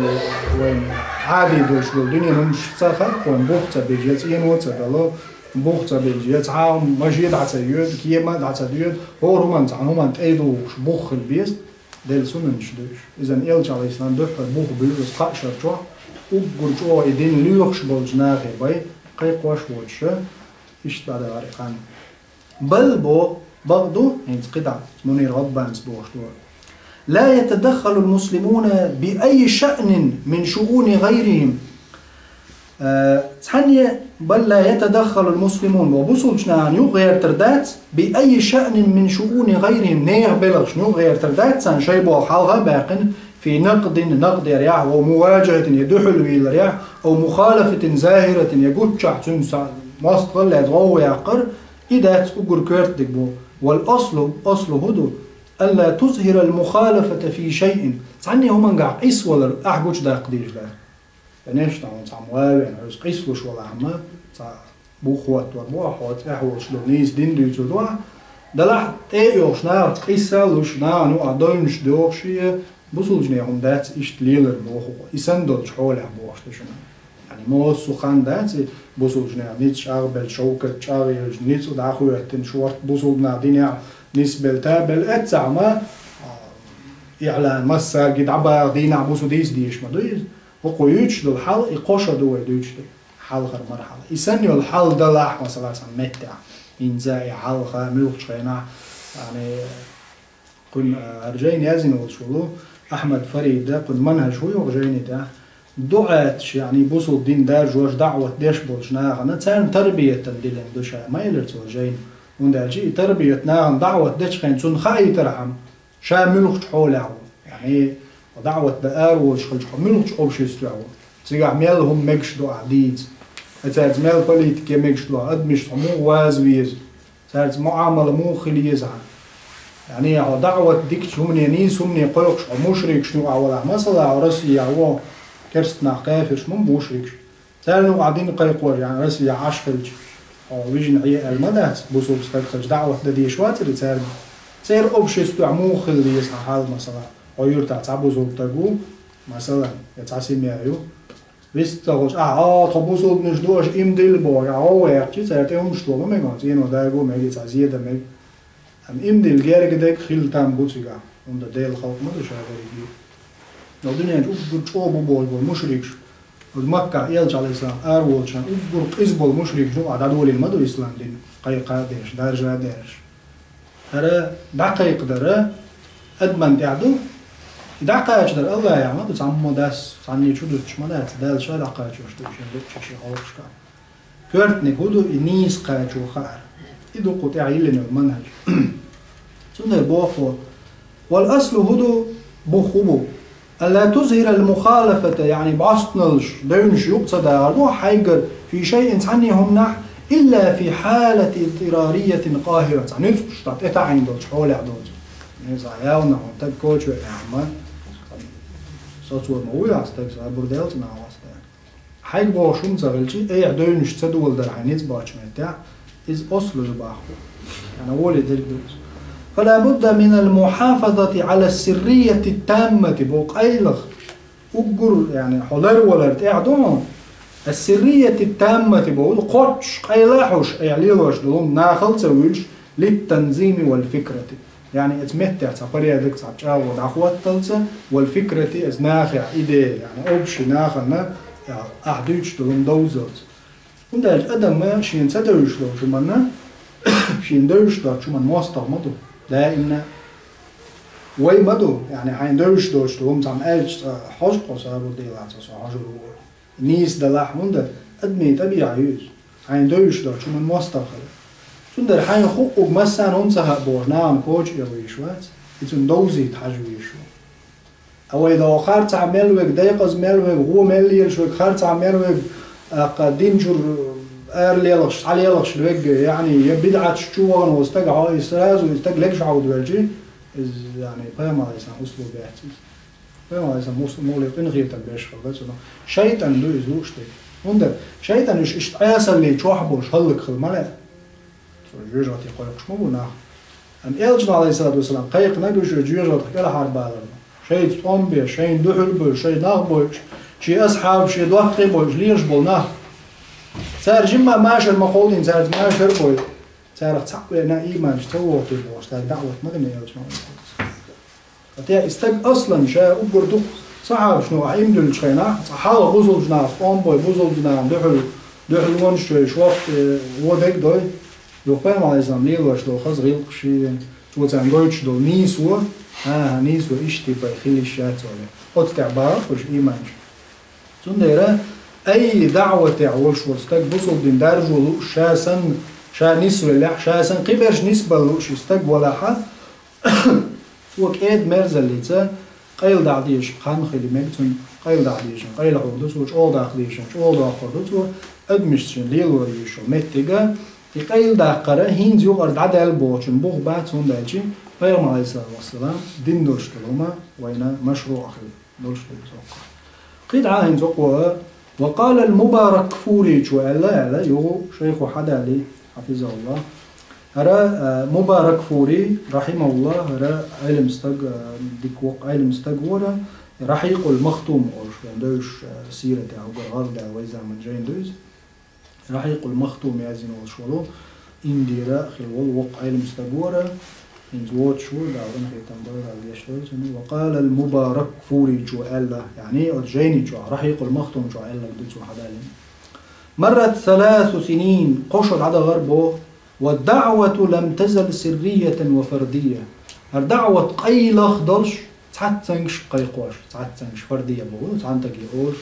вайн Ӏади долуш долу дуьненан хӀуманаш ца хаьа, вайн бух ца бежа, я цӀено ца дало, бух ца бежа, я цхьа а хӀума маше дӀа ца йоьду, кема а дӀа ца доьду, хӀора хӀуманна цхьана хӀуманна тӀе а духуш бух хила беза, Делан суннаташ ду уьш. Иза элча, Ӏалайхиссалам, дуьххьара бух буьйлу иза кхаа шар чохь, уггар чӀогӀа и дин лоьхуш болчу нахе бай, кхайкхош воцуша, иштта дӀадахара и хан. بل бо, бакъ ду, хӀинца кхидӀа, Мунир Гъаббанис бохуш ду. لا يتدخل المسلمون بأي شأن من شؤون غيرهم. Э, цхьанне, بل لا يتدخل المسلمون бо, бусулчу нахана юкъа гӀертар дац, بأي شأن من شؤون غيرهم, нехан белхашна юкъа гӀертар дац, царна шайн болх хьалха а баьккхина, في نقد, накъд ярехь, أو مواجهة, я дуьхьал вийларехь, أو مخالفة ظاهرة, я гуччахь цуьнца мостагӀалла лаьцна гӀовгӀа яккхар, и дац уггар коьртаниг бу. والأصل, аслу хӀун ду, ألا تظهر المخالفة في شيء, цхьанне хӀумангахь къийсавалар ахь гучудаккха дезаш дац. Конечно, хьуна цхьамма ван а веана, хьоьца къийсалуш валахь ма, цхьа бух хӀоттор бу ахь, хьо тӀехь волуш долу нийса дин дуьйцур ду ахь, делахь тӀе а йохуш, нахаца къийса а луш, нахана юкъахь девнаш доьхуш, я бусулчу нехан хӀума дац иштта лелар боху, и санна долчу хьолехь бохуш ду шуна. Яъни, массо а хан дац и бусулчу нехан ницкъ чӀагӀбелла, шовкат чӀагӀъелча, ницкъ дӀахӀоьттина, шорта бусулба нах динехь нисбелла, табелла, эццахь ма, а, иълан массаьрга дӀабаха дийнахь бусу дийца дезаш ма ду иза. ХӀокхо юьйцуш долу хьал, и кхо шо ду вай дуьйцуш дерг. Хьалхара мархьала. И санна йолу хьал далахь, масала, сан меттехь. ХӀинца и хьалха, муьлххачу хенахь, яъни, кхуьнан, а, хӀара жайна яздина волуш волу Ахьмад Фарида, кхуьнан манхӀаж хӀун ю хӀокху жайни тӀехь? ДуӀаташ, яъни, бусулба дин даржош, даӀват деш болчу нахана, царна тарбиятан диллина ду ша, ма элира цо жайна. ХӀунда аьлча и тарбият нахана даӀват дечу хенахь цунна хаийтархьама, ша муьлххачу хьолехь ву. Яъни, хьо даӀват дан ара волуш хилча, хьо муьлххачу обществехь ву. Цигахь мел хӀума мегаш ду ахь дийца. Ткъа цаьрца мел политике мегаш ду ахь, адамашца хьо муха ваза веза. Цаьрца муӀамала муха хила еза хьан? Яъни, хьо даӀват дикачу хӀумане, нийса хӀумане кхойкхуш, хьо мушрикашна юкъахь валахь. Масала, хьо Россияхь ву, керста нах, кафирш ма бу мушрикаш. Царна юкъахь дин кхайкхор, яъни Россияхь Ӏаш хилча, хьо вижина Ӏе аьлла ма дац, бусулба стаг хилча, даӀват дан дезаш вацара цаьрга. Церан обществехь муха хила деза хьан хьал, масала, хьо юьртахь цхьа бусулба стаг ву, масала, я цхьа семья ю. Вист ца хуьлуш, ахьа, а, тхо бусулбанаш ду, аша иман дилла бохуш, ахьа, гӀовгӀа яьккхича, цара тӀе хӀуманаш ло ма мега, цӀено дайго мега, цхьа зеда мега. Амма иман дилла герга дерг хила там бу цигахь, хӀунда Делан халкъ ма ду ша дерриге. Но дуьнен чу уггар чӀогӀа бу бохуш болу мушрикаш, оцу Маккахь элча, Ӏалайхиссалам, ара волчарна уггар къиза болу мушрикаш юкъахь дӀадолийна ма ду ислам дин, кхайкха а деш, даржа а деш. ХӀара дӀакхайкхадара адаман тӀехь ду, и дӀакхачадар Аллахьехь ма ду, цхьаммо дас, цхьанне чу дуттуш ма дац, Далла ша дӀакхачош ду, шен дечча шен гӀуллакхашкахь. Коьртаниг хӀун ду, и нийса кхачо хаар. И ду кху тӀехь йиллина йолу манхӀаж. Цундела боху, вал аслу хӀун ду, бух хӀун бу? Алла тузхира ал-мухалафата, яъни бӀостаналлаш, девнаш юкъа ца дахар ду хьайгара, фи шайъин, цхьанне хӀуманахь, илла фи хьалати идтирариятин къахира, цхьа нуьцкъаш тӀе таӀийна долчу хьолехь доцу. Иза явна хьуна таг коча веана хьама, соцур ма вуй ахь стаг, сабур делца нахаста. Хьайга бохуш хӀума ца хилча, айхьа девнаш ца доладар хьайн ницкъ боцчу меттехь, иза ослу ду баху. Яна воле дерг ду иза. Фала будда минал мухафазати ала сиррияти таммати бо къайлах. Уггур, яъни, хьо ларвалар тӀехь ду хьуна. Ас-сиррияти таммати бо, кхоччуш къайла хьуш, айхьа лелош долу хӀума нахала ца вуьйлуш, литтанзими вал фикрати. Яъни, эца меттехь цхьа порядок, цхьа чӀагӀо дӀахӀотталца, вал фикрати, эца нахехь идея, яъни, общий нахана, я, ахь дуьйцуш долу хӀума довзалца. ХӀунда аьлча адам шена ца девзаш долчу хӀуманна, шена девзаш доцчу хӀуманна мостагӀа ма ду, даимна. Вай ма ду, яъни, хьайна девзаш доцчу долу хӀума цхьамма аьлча, цкъа хьожа кхо сагӀа гур делахь, цо со хьожур ву. Нийса далахь, хӀунда адамийн тӀабиӀат ю иза. Хьайна девзаш долча хӀуман мостагӀа хила. Цундела хьайна хууг массарна хӀума ца хаьа бохуш, нахана коча а еш вац, и цунна довзийта хьажа везаш ву. А вай догӀу харцахьа мел верг, декъаза мел верг, гӀо мел лелаш верг, харцахьа мел верг, аккха дин чуьра ара лелахаш, схьалелахаш верг, яъни, я бидӀаташ чу вахана волу стаг хьо, и сразу и стаг легаш хьовда велчи, иза, яъни, пайхамар Ӏалайхиссалам услуг яц иза. Пайхамар Ӏалайхиссалам мус-, муха къинхетам беш хилла цунах. ШайтӀан ду иза лууш дерг. ХӀунда шайтӀан уьш иштта Ӏесаллин чохь болуш хӀаллакьхила ма лаьа. Цо жоьжахати кхойкхуш ма бу нах. Амма Элчано, Ӏалайхиссалату вассалам, кхайкхинарг уьш жоьжахатах кӀелхьарбаларна. Шайца тӀом беш, шайна дуьхьал бевлла, шайн нах бойуш, шен асхьабаш, шен доттагӀий бойуш, лелаш болу нах. Цара жимма машар ма кховдийна, цаьрца машар бой. Царах цхьаъ веана ийманаш ца вогӀу бохуш, цара даӀват ма дина Элчано, Ӏалайхиссалату вассалам. ХӀаьта и стаг аслан ша уггар дукха сахьабашна ахь ийман дуьллучу хенахь, цкъа хьалха бусалба нахаца тӀом бой, бусалба нахана дуьхьал, дуьхьал вонаш чу йойш воккха, э, вон дерг дой. Юха пайхамар Ӏалайхиссалам лелош долу хаза гӀиллакхаш, цо царна гойтуш долу нийсо, хӀан-хӀа, нийсо иштта типа хила йиш яц олий. Оцу тӀехь бахара уьш ийманаш. Цундела ай даӀватехь волуш волу стаг бусалба дин даржо лууш, ша санна, ша нисвеллехь, ша санна кхиберш нисбала лууш и стаг валахьа, цо кӀеда-мерзаллица къайладахьа дезаш хан хила мега цунна, къайладахьа дезаш, къайлахьур ду цо, чӀогӀа даккха дезаш, чӀогӀа доккхур ду цо, адамашна лело езаш йолу меттига, и къайладаккхара хӀинца юкъара дӀадаьлла бохучун бух бац, хӀунда аьлча пайхамар, Ӏалайхиссалату вассалам, дин долуш долу хӀума вайна машруъ хила долуш ду иза оккха. Кхин дӀа хӀинца оккха, ва къала ал-Мубаракфуричо аьлла, аьлла, юха шайхо хьадали, хьафизахуллах. ХӀара, а, Мубаракфури, рахьимахуллах, хӀара Ӏелам стаг, а, дика воккха Ӏелам стаг вара, Рахьикъул Махтум олуш, вайн девзаш, а, сиратехь уггар гӀарадаьлла вай заман жайна ду иза. Рахьикъул Махтум яздина волуш волу, Индера хилла волу воккха Ӏелам стаг вара, хӀинца воцуш ву, Дала къинхетам бойла, Дала гечдойла цунна. Ва къала ал-Мубаракфуричо аьлла, яъни оцу жайни чохь, Рахьикъул Махтум чохь аьлларг ду цо хьадалийна. Маррат саласу синин, кхо шо дӀадахара боху, ва даъвату лам тазал сирриятан ва фардия. ХӀара даъват къайлах долуш, цхьаццангаша кхайкхош, цхьаццангаша, фардия боху, цхьана стаге олуш,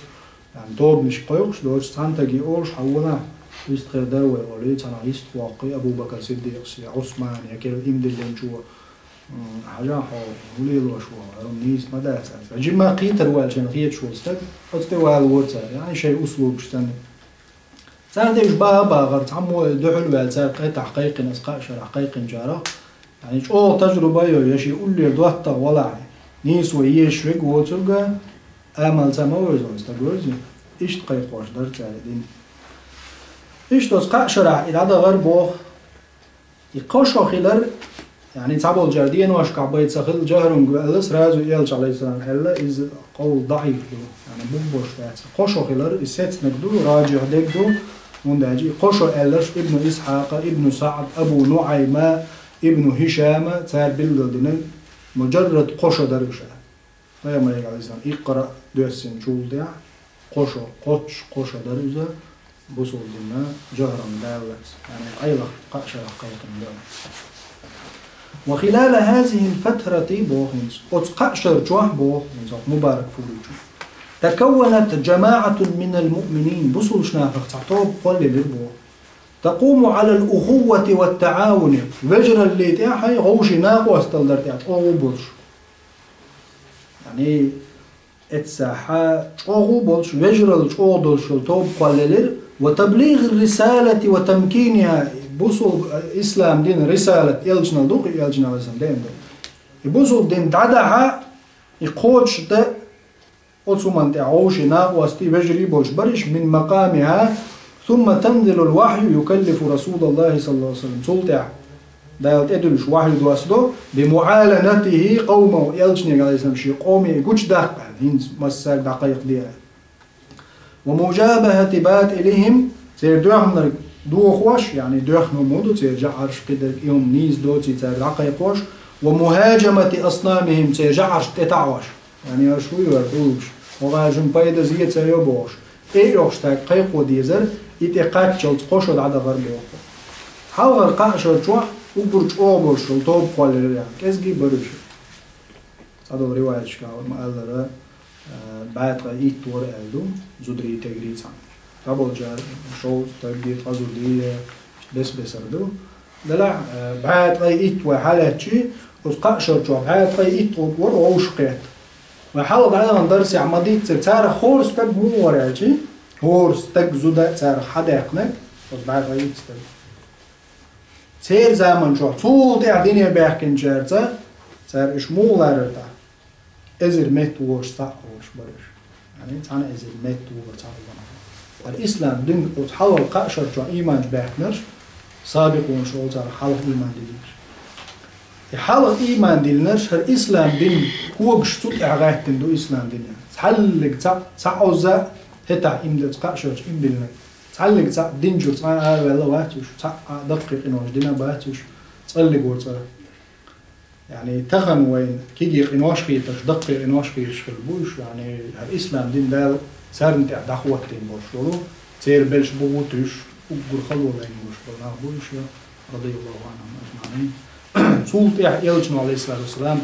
яъни тобанаш кхойкхуш доцуш, цхьана стаге олуш, хьан ванахь, вистхир дара вай олий, цхьанхьа йистхуоккхий, Абу Бакр Сиддикъас я Ӏусман, я кхеран ийман диллинчо, м, хьажахь хьо, хӀун лелош ву, хӀара нийса ма дац аьлла. Жимма кхетар ваьлла шайна хеташ волу стаг, оцу тӀе вала вора цара, яъни шайн услугаш санна. Цара девзаш баха а бахара, цхьаммо дуьхьал ваьлла цара кхетахь кхайкхина, аса кхаа шарахь кхайкхинчарах, яъни чӀогӀа тажруба а йой, я шен уллера доттагӀа валахь, нийсо езаш верг воцург а, амал ца ма вевза, стаг вевза, иштта кхайкхош дара цара и дин. Иштта оцу кхаа шарахь и дӀадахара боху, и кхо шо хилар, яъни цхьаболчара деношкахь бай ца хилла жахӀрунга аьлла, сразу Элча, Ӏалайхиссалам, аьлла, иза къовл даӀиф ду, яъни бух бош дац. Кхо шо хилар, и сецнарг ду, раджихь дерг ду, хӀунда аьлча и кхо шо аьлларш Ибну Исхьакъа, Ибну СаӀд, Абу НуӀайма, Ибну ХӀишама, цара билгалдинарг муджаррад кхо шо дара уьш. Пайхамарга, Ӏалайхиссалам, икъра доьссинчул тӀаьхьа кхо шо, кхоччуш кхо шо дара иза, бусалба динна жахӀран даллалц, яъни къайлах кхаа шарахь кхайкхина дара. Ва хилала хазихил фатрати боху хӀинца, оцу кхаа шар чохь боху хӀинца, Мубаракфури чу. Такавванат жамаӀатун минал муъминин, бусалба нахах цхьа тоба кхоллаелира боху. Такъуму Ӏалал ухуввати ват таӀавуни, вежараллин тӀехь, хьайн вовшийн накъосталла дар тӀехь чӀогӀа болуш. Яъни, эццахьа чӀогӀа болуш, вежаралла чӀогӀа долуш йолу тоба кхоллаелира, ва таблигӀир рисалати ва тамкиниха, бусулба, ислам дин рисалат, элчанал ду, кхин элчанал сан деана ду. И бусулба дин дӀадахьа, и кхочушдан, оцу хӀуманна тӀехь вовшийн накъостий, вежарий болуш бариш, мин макъамиха, сумма танзилул вахью юкаллифу Расулаллахи саллаллаху алейхи ва саллям. Цул тӀехь Дала тӀедуьллуш вахью доссадо, би муӀаланатихи къавмаху, элчанега, Ӏалайхиссалам, шен къоме гучудаккха, хӀинца массаьрга дӀакхайкхаде. Ва мужабахати батӀилихим, церан доьхнарг дохош, яъни доьхна хӀума ду, церан жаӀарш, кхидерг, и хӀума нийса доций цаьрга дӀакхайкхош, ва мухаджамати аснамихим, церан жаӀаршна тӀетаӀош. Яъни аша хӀун йора, уллуш, хӀокхара шуна пайда, зе ца йо бохуш, тӀе а йохуш цаьрга кхайкхо дезара, и тӀе кхаччалц кхо шо дӀадахара боху. Хьалхара кхаа шар чохь уггар чӀогӀа болуш йолу тоба кхоллаелира, яъни кӀезиг а бара уьш. Цхьадолу риваяташкахь ма-аллара, э, бӀе ткъе итт вара аьлла ду, зударий, тӀегӀарий цхьаьна. ДӀаболчар шовзткъа стаг, ткъаь зуда, бес-бесара ду. Делахь, э, бӀе ткъе итт вай хьалаьцчи, оцу кхаа шарчохь бӀе ткъе итт гӀуллакх вара вовшахкхетта. Вай хьалха дӀаяханчу дарсехь ма-дийццара, царах хӀора стаг муха вара аьлчи, хӀора стаг, зуда царах хьадаьккхинарг, оцу бӀе ткъе итт стаг. Церан заманчохь цул тӀаьхьа дине баьхкинчаьрца, цара уьш муха ларар тӀаккха? Эзар метта вогӀуш цхьаъ волуш бара уьш. Яъни, цхьана эзар метта вогӀуш цхьаъ вара. ХӀара ислам дин оцу хьалхара кхаа шарчохь ийманаш баьхкинарш, сабикъунаш олу царах, хьалха ийман диллинарш. И хьалха ийман диллинарш, хӀара ислам дин когаш цу тӀехь гӀаьттина ду ислам дине. Цхьаллиг цхьаъ, цхьа Ӏовза а, хӀетахь иман диллинарш, кхаа шарчохь иман диллинарш. Цхьаллиг цхьаъ дин чуьра цкъа а араваьлла вац уьш, цхьаъ а даккхий къинош дина бац уьш, цкъа а гур цӀа. Яъни, тахана вайна кегий къинош хетарш, даккхий къинош хеташ хилла бу уьш, яъни, хӀара ислам дин Дала царна тӀехь дӀахӀоттийна болуш волу, церан белш бу гӀуттуш, уггар хало лайна болуш болу нах бу уьш, радияллаху анхум аджмаӀин. Цул тӀаьхьа элчано, алейхиссалату вассалам,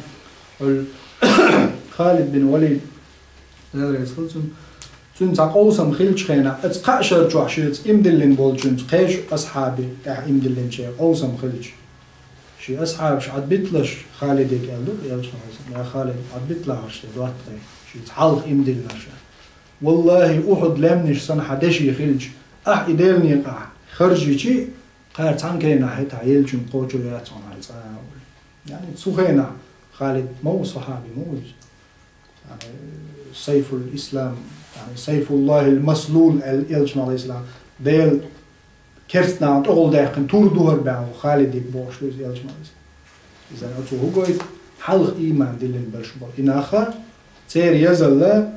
Халид бин Валид, Дела реза хуьлда цунна, цуьнан цхьа къовсам хиллачу хенахь, оцу кхаа шарчохь шеца иман диллина болчуьнца кхечу асхьабийн тӀехь иман диллинчеран къовсам хиллачу, шен асхьабаш Ӏадбиталаш Халиде аьлла ду элчано, я Халид, Ӏадбиталахьара шайн доттагӀий, шеца хьалха иман диллинарш. Валлахи, Ухьуд лаьмнаш санна хьан деши хилча, ахь и Делан некъахь харжичи, кхара цхьана кенахь хӀетахь еллачуьнга кхочур яц хьуна хьайн цкъа а. Яъни, цу хенахь Халид ма ву, сахьаби ма ву иза. Яъни, сайфул ислам, яъни, сайфуллахил маслул аьлла элчано, алейхиссалам, Делан керстанашна тӀехула даьккхина тур ду хӀара баьхна ву Халидиг бохуш ду иза элчано. Иза оцу хӀу гойту, хьалха ийман диллина берш болу и нах, церан язалла,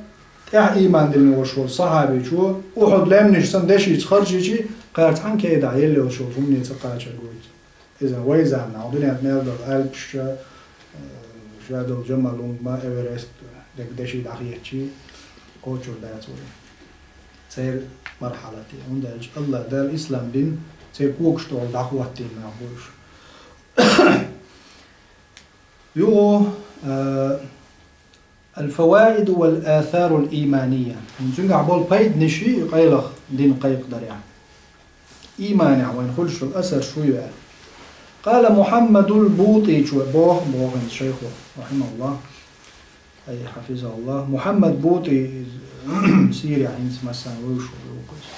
тӀаьхьа ийман диллина волуш волу сахьабичо, Ухьуд лаьмнаш санна дешица харжичи, кхара цхьана кенахь елла йолуш йолчу хӀумане ца кхачар гойту. Иза вай заманахь, дуьненна мел долу Альпаш, э, Жадал Джамал, хӀумма Эверест, дерг деши дӀахецчи, кхочур дац вай. Церан мархьалате. ХӀунда аьлча Аллах Дала ислам дин церан когаш тӀехула дӀахӀоттийна нах бу уьш. Юха, э, Аль-фаваиду валь-асаруль-иймания. Цуьнгахь болу пайданаш и къайлаха дин кхайкхадарехь. Ийманехь вайн хуьлуш йолу асарш хӀун ю аьлла. Къала Мухьаммадуль БутӀичо боху, боху хӀинца шайхо, рахьимахуллах, ай, хьафизахуллах. Мухьаммад БутӀи, иза Сирехь хӀинца массарна вевзаш волу ву иза.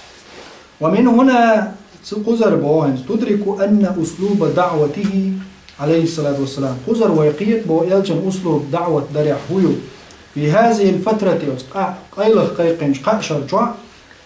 Ва мин хӀуна, цу кхузара боху хӀинца, тудрику анна услуба даъватихи, алейхиссалату вассалам, кхузара вай кхета боху элчан услуб даъват дарехь хӀун ю. Фи хазихил фатрати, оцу къа-, къайлаха кхайкхинчу кхаа шарчохь,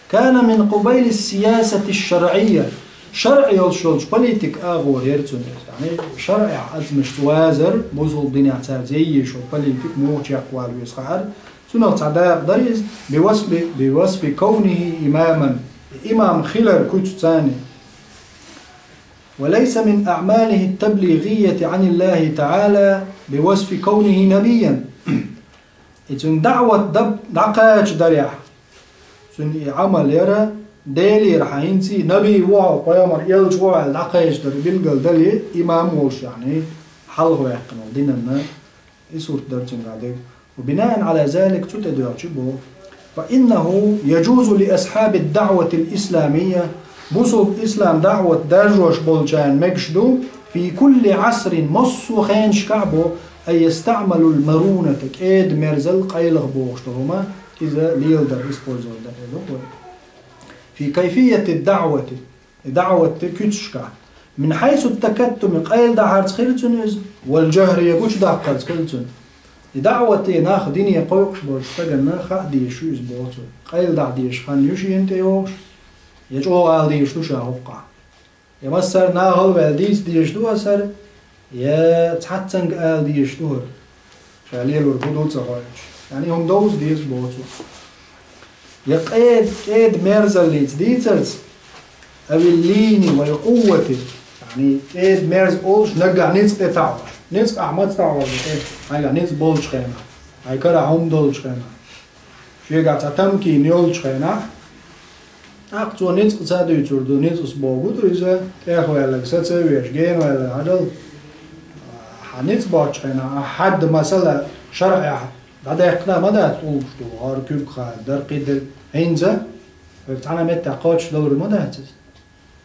кана мин къубайли сиясати шаръия, шаръ йолуш йолчу политика агӀор яра цуьнан иза. Яъни, шаръехь азаматаш вазар, бусулба динехь цаьрца яйъеш йолу политика муха чекхвала веза хаьара, цунах цхьа дакъа дара иза, бивасфи, бивасфи кавнихи имаман, имам хилар куьцаца. Ва лайса мин аъмалихи ат-таблигъийяти Ӏаниллахи таӀала бивасфи кавнихи набиян. И цуьнан даъват даб-, дӀакхача дарехь, цуьнан и Ӏамал яра, Делера хьан хӀинца а наби ву хьо, пайхамар, элча ву хьо аьлла дӀакхача дара билгал дале, имам волуш, яъни, хьалха ваьккхина волу динанна, и сурт дара цуьнгахь дерг. Ва бинаан Ӏала залик, цу тӀе доьлча боху. Фа иннаху яжузу ли асхьаби даъватил исламия, бусулба ислам даъват даржош болчарна мегаш ду, фи кулли Ӏасрин, массо а хенашкахь боху, ан ястаъмалул маруната, кӀеда-мерзал, къайлаха бохуш долу хӀума, иза леладар, использовать дар, элира вай. Фи кайфияти даъвати, и даъват де куьцашкахь. Мин хьайсу такаттуми, къайладахьарца хир цуьнан иза, вал жахри, я гучудаккхарца хир цуьнан. И даъват де нах дине кхойкхуш болчу стаганна хаа дезаш ю иза, боху цо. Къайладахьа дезаш хан ю шена тӀейогӀуш, я чӀогӀа ала дезаш ду ша хӀокхахь. Я массара нахала ваьлла дийца дезаш ду аса хӀара, я цхьаццанга ала дезаш ду хӀара, ша лелор хӀун ду ца хоуьйтуш. Яъни, хӀума довза деза, боху цо. Я къеда, кӀеда-мерзаллица дийцарца, авил лийни вал къуввати, яъни, кӀеда-мерза олуш, наггахь ницкъ тӀе таӀош. Ницкъ ахь маца таӀор ду тӀе? Хьайгахь ницкъ болчу хенахь, хьайн карахь хӀума долчу хенахь, шегахь цхьа тамкин йолчу хенахь, тӀаккха цо ницкъ ца дуьйцур ду, ницкъаца бохург ду иза, тӀехваьлларг саца а веш, генаваьлларг хьажал. Хьан ницкъ боцчу хенахь, ахь хьадда, масала, шаръехь ДӀадаьккхина ма дац уллуш долу, хӀара куьг хадара, кхидерг хӀинца, хӀара цхьана меттехь кхочушдалур ма дац иза.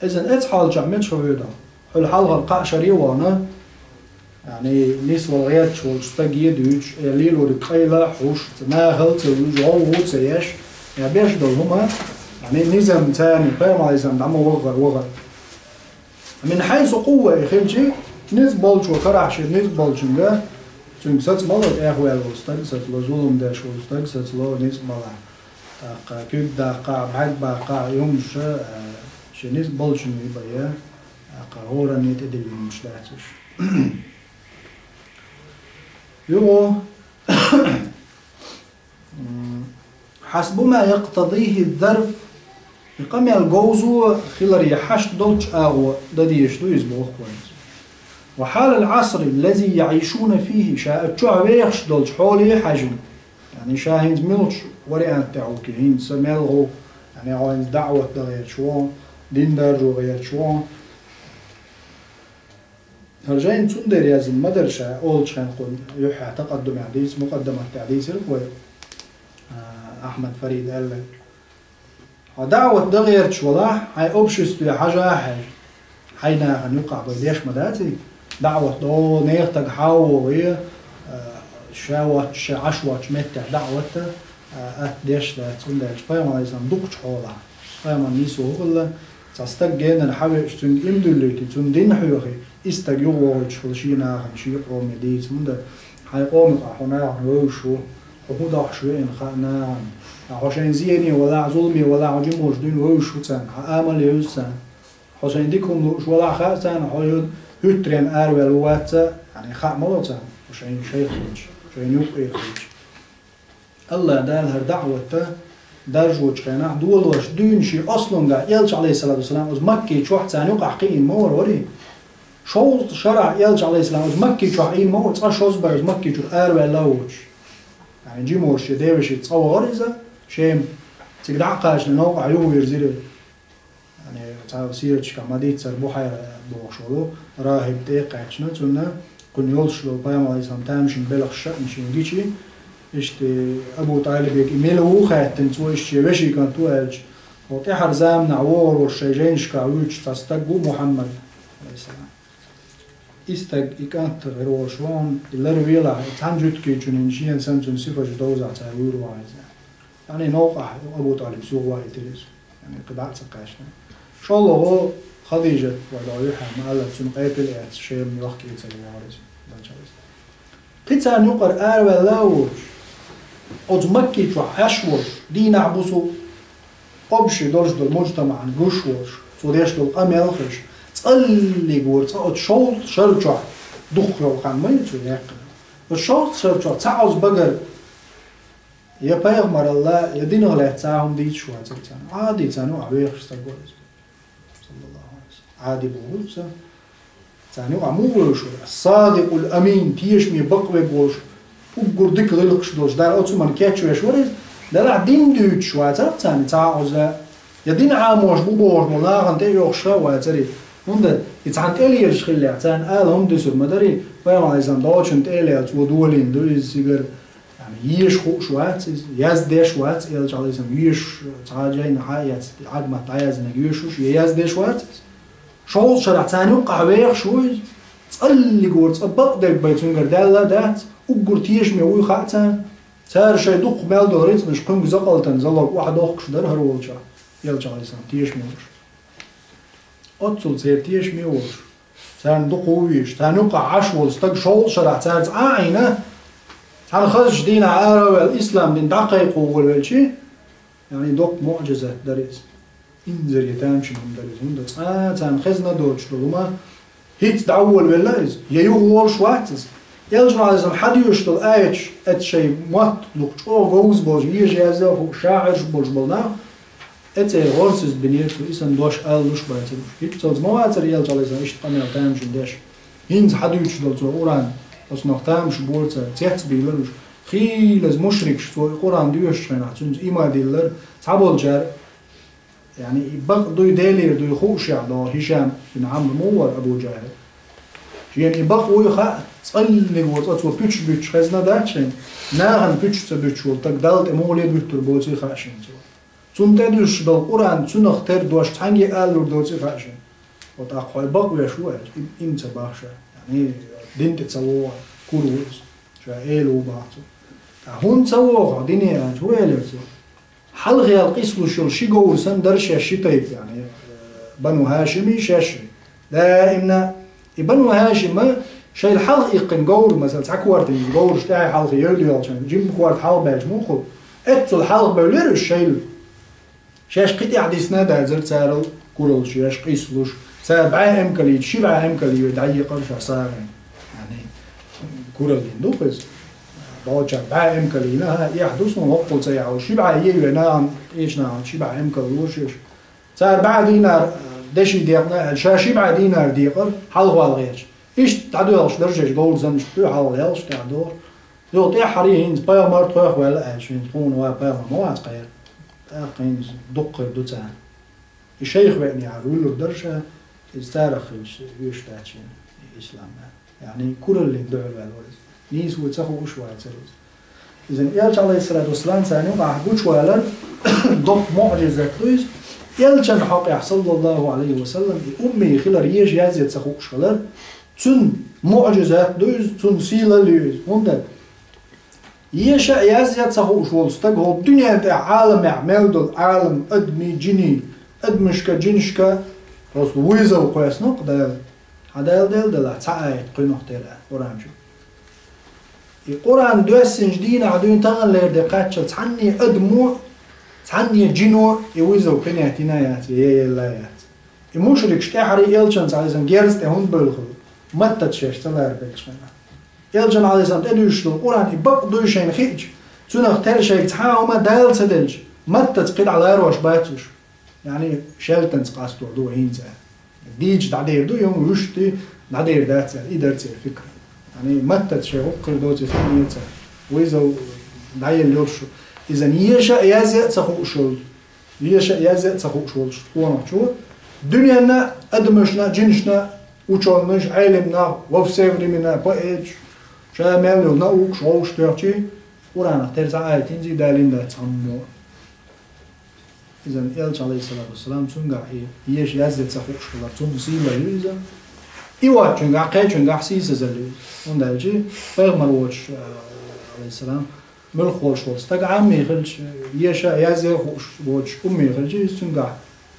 Иза эцхьалчохь мичахь воьду? Хьуьлла хьалхара кхаа шаре а вахана, яъни, нисвала гӀерташ волчу стаге а дуьйцуш, э, лелориг къайла а хьуш, нахала а ца вуьжуш, гӀовгӀа а ца еш, я беш долу хӀума, яъни, низам царна, пайхамар Ӏалайхиссалам дӀа ма вахара, вахара. Мин хьайсу къувва и хилчи, ницкъ болчо карахь шен ницкъ болчуьнга, цуьнга саца ма ло, тӀехваьлла волу стаг саца ло, зулам деш волу стаг саца ло, ницкъ балахь. ТӀаккха куьг даккхахь, бӀаьрг баккхахь, и хӀумаш, а, шен ницкъ болчуьнга бен, тӀаккха хӀоранна тӀедиллина хӀумаш дац уьш. Юха, м, хьасбу ма яктадихи зарф, и къамел говзо хиларе хьашт долчу агӀо дан дезаш ду иза, боху вайна. Ва хьалал Ӏасри лази яӀишуна фихи, ша оцу чохь вехаш долчу хьоле а хьаьжна. Яъни, ша хӀинца муьлхачу вариант тӀехь ву-кх, хӀинца мел гӀу, яъни, хьо хӀинца даӀват дан гӀерташ ву, дин даржо гӀерташ ву. ХӀара жайна цундела яздина ма дара, ша олучу хенахь кхунна юьххьехь такъаддумехь дийца, мукъаддамат тӀехь дийцира-кх вай, а, Ахьмад Фарид аьлла. Хьо даӀват дан гӀерташ валахь, хьайн обществе хьажа а хьаьжна, хьайн нахана юккъахь бен деш ма дац и. ДаӀват до, нехан стаг хьан а вогӀий, а, ша воцчу, ша Ӏаш воцчу меттехь даӀват а, а, атта деш дац, цундела пайхамар Ӏалайхиссалам дукхачу хьолахь. Пайхамар нийсо хӀун хилла, цхьа стаг генара хьан веача, цуьнга иман дуьллуьйтий, цунна дин хьоьхий, и стаг юхавогӀуьйтуш хилла шен нахана, шен къоме дийца. ХӀунда хьайн къоман юкъахь хьо нахана вевзаш ву, хьо хӀун дохьуш веана хаьа нахана. Ткъа хьо шайна зене валахь, зуламе валахь, хьо жимачу дуьйна вевзаш ву царна, хьан амал евза царна. Хьо шайна дика хӀума лууш валахь хаьа царна, хьо ю-, хӀуьттаренна араваьлла ву вац а, яъни, хаа ма ло царна, хьо шайна шайх хилча, шайна юккъера хилча. АллахӀ Дала хӀара даӀват даржочу хенахь долош дуьйна шен ослуьнгахь, элча, Ӏалайхиссалату вассалам, оцу Макки чохь царна юкъахь кхиийна ма вара, варий? Шовзткъа шарахь элча, Ӏалайхиссалам, оцу Макки чохь Ӏийна ма вара, цкъа шозза бӀе оцу Макки чуьра араваьлла а воцуш. Яъни, жимачу шен девешица цкъа вахара иза, Шем, цига дӀа а кхачийна, новкъахь юхавирзира. Яъни, цхьа сираташкахь ма-дийццара Бухьайра бохуш волу рахӀиб тӀе а кхаьчна, цунна кхунна йолуш долу пайхамар Ӏалайхиссалам тамашийна белхаш шаъна шена гичи, иштта Абу ТӀалибе и мила ву хаьттина, цо иштта шен вешин кӀант ву аьлча, хӀокху тӀаьхьара заманахь вогӀур волуш шайн жайнашкахь вуьйцуш цхьа стаг ву Мухьаммад, Ӏалайхиссалам. И стаг, и кӀант гӀир волуш ву хьуна, и ларвелахь, цхьана жуьгтичунна шена санна цуьнан сифаташ довзахь, цара вуьйр ву хьуна иза. Яъни, новкъахь Абу ТӀалиб сухваийтира иза. Яъни, кхин дӀа а ца кхаьчна. ШолгӀа Хадижат, вай догӀу юьххьехь ма-аллара, цуьнан къепе а эцна, Шем йохкийца вахара иза, дӀа ца веза. Кхин царна юкъара араваьлла а воцуш, оцу Макки чохь Ӏаш волуш, дийнахь-буса общий долуш долу муджтамаӀан гуш волуш, цо деш долу къамел а хезаш, цкъа а лигора, цкъа оцу шовзткъа шар чохь, дукхах йолу хан ма ю цо яьккхина. Оцу шовзткъа шар чохь цхьа Ӏаза багара, я пайхамаралла, я динах лаьцна цхьа а хӀума дийцаш вацара царна. Ӏади царна юкъахь вехаш стаг вара иза. Саллаллаху Ӏалайхи ва саллам. Ӏади бохург ца. Царна юкъахь муха вевзаш вара? Ас-Садикъул Амин, тешаме бакъвеш волуш, уггар дика гӀиллакхаш долуш, Дала оцу хӀуманна кечвеш вара иза. Делахь дин дуьйцуш вацара царна цхьа а Ӏаза, я дин Ӏамош бу бохуш болу нахана тӀе а йохуш ха а вацара иза. ХӀунда и цхьана тӀелераш хиллехь, царна ала хӀума дуьсур ма дарий, пайхамар Ӏалайхиссалам догӀучунна тӀе а лаьцна, цо долийна ду иза цигара. Яъни, езаш хууш вац иза, яздеш вац, элча Ӏалайхиссалам, езаш цхьа а жайна хьа а эцна, Ӏадамат дӀаяздинарг езаш ву, я яздеш вац иза. Шовзткъа шарахь царна юккъахь вехаш ву иза. Цкъа а лигора, цкъа бакъдерг бен цуьнгара даьлла а дац, уггар тешаме вуй хаьа царна. Цара шайн дуккха мел долу рицкъанаш кхуьнга закъалтана залог охьадохкуш дара хӀара волчохь, элча Ӏалайхиссалам, тешаме волуш. Оццул церан тешаме волуш, царна дукха ву везаш, царна юккъахь Ӏаш волу стаг шовзткъа шарахь цаьрца Ӏа а Ӏийна, цхьана хазачу дийнахь ара а ваьлла, ислам дин дӀакхайкхо волавелчи, яъни, доккха муӀжизат дара иза. Инзаре тамашийна хӀума дара иза. ХӀунда цкъа а царна хезна доцуш долу хӀума, хӀинца дӀаволавелла иза, я юхаволуш вац иза. Элчано, Ӏалайхиссалам, хьадоьшуш долу аяташ, эцу шайн мотт дукха чӀогӀа говза болуш, вежа язъял хууш, шаӀирш болуш болу нах, Эццахь гӀорасиз бинера цо, и санна дош алалуш бацара уьш. ХӀинццалц ма вацара элча Ӏалайхиссалам иштта къамел тамашийна деш. ХӀинца хьадуьйцуш долу цо Къуръан, оцунах тамаш бора цара, цец а бийлара уьш. Хийлаза мушрикаш, цо и Къуръан доьшучу хенахь, цуьнца ийман диллара, цхьаболчара, яъни, и бакъ дуй, Делера дуй хуушехь, догӀу Хишам бин Ӏамр ма вара, Абу ДжахӀил. Шена и бакъ вуй хаьа, цкъаннега вацӀа цо пуьчаш буьттуш хезна дац шена, нахана пуьчаш ца буьттуш волу стаг Далла тӀе муха ле буьттур боций хаьа шена цо. Цунна тӀедуьссуш долу Къуръан цунах тера дош цхьаьнгге а алалур доций хаьа шена. Вот тӀаккха хьо и бакъ веш ву аьлча, и, и ма ца боху ша. Яъни, дин тӀе ца вогӀу, кура ву иза. Ша эла ву боху цо. ТӀаккха хӀунда ца вогӀу хьо дине аьлча, хӀун элира цо? Хьалха яьлла къийсалуш йолу ши говр санна дара шаьш ши тайпа, яъни, э, Бану ХӀашими шаьшши. Даимна и Бану ХӀашима шайла хьалха иккхина говр, масала, цхьа корта говраш тӀаьхьа хьалха евлла йолчун, жимма корта хьалха баьлча муха хуьлу? Эццул хьалха бевллера уьш шайла. Шаьш кхин тӀехь дисна а дацара царал куралла шаьш къийсалуш. Цара бӀе эмкалийча, ши бӀе эмкалий вай дӀайекъара ша сагӀина. Яъни, кураллин ду-кх иза. Болчара бӀе эмкалийна, хӀа, эхь ду суна хӀоккхул ца яхьуш. Ши бӀе е вай нахана, кхечу нахана ши бӀе эмкал луш еш. Цара бӀе динар, деши декъна аьлла, ша ши бӀе динар декъара, хьалхавала гӀерташ. Иштта дӀадоьлхуш дара шаьш, говр санна иштта хьалха лелхаш тӀаьхьа догӀуш. Юха тӀаьххьара хӀинца пайхамар тхох ваьлла аьлча, хӀинца тхуна ван пайхамар ма вац кхера. ТӀаккха хӀинца дуккха хир ду царна. И шайх веанехьара вуьллур дара ша, иза царах хилча, оьшуш дац шена ислам аьлла. Яъни, кураллин дуьхьал ваьлла вара иза. Нийса вуй ца хууш вацара иза. Иза Элча, алейхиссалату вассалам, царна юкъахь гучувалар доккха муӀжизат ду иза. Элчан хьокъехь, саллаллаху алейхи ва саллам, и умми хилар, еша язъян ца хууш хилар, цуьнан муӀжизат ду иза, цуьнан сийлалла ю иза. ХӀунда? Еша а язъян ца хууш волу стаг хӀокху дуьнен тӀехь Ӏаламехь мел долу Ӏалам, адамий, жиний, адамашка, жинашка просто вызов кхоьссина-кх Дала. Хьан Дала Дела делахь, цхьа аят кхуьнах тера Къуръан чу. И Къуръан доьссинчу дийнахь дуьйна таханлера де кхаччалц цхьанне адамо, цхьанне жино и вызов принять йина яц, е елла яц. И мушрикаш тӀаьхьарий Элчанца, алейхиссалам, герз тӀе хӀунда бевлла хилла? Маттаца шаьш ца ларабелча хенахь. Элчан, алейхиссалам, тӀедуьйшуш долу Къуръан и бакъ дуй шайна хиъча, цунах тера шайга цхьа а хӀума Дала ца делча, маттаца кхидӀа ларош бац уьш. Яъни, шаьлтанца къасто ду вай хӀинца. Дийча дӀадер ду, юха вуьшта дӀадер дац аьлла, и дара церан фикр. Яъни, маттаца шайн хӀокху хир доций хиънера цара. Вызов дӀаелла йолуш шу. Иза еша а язъян а ца хууш йолу. Еша а язъян а ца хууш волчу къонахчо, дуьненна а, адамашна а, жинашна а, учёныш, Ӏелимнах, во все времена, поэташ, ша мел йолу наукаш вовшахтоьхчий, Къуръанах тера цхьа аят хӀинца а далийна дац цхьаммо. Иза Элча, алейхиссалату вассалам, цуьнгахь и еша язъян ца хууш хилар, цунна сийлалла ю иза. И воцчуьнгахь, кхечуьнгахь сийсазалла ю иза. ХӀунда аьлча пайхамар воцуш, а, алейхиссалам, муьлхха волуш волу стаг Ӏаммий хилча, еша а язъян а хууш воцуш уммий хилча, иза цуьнгахь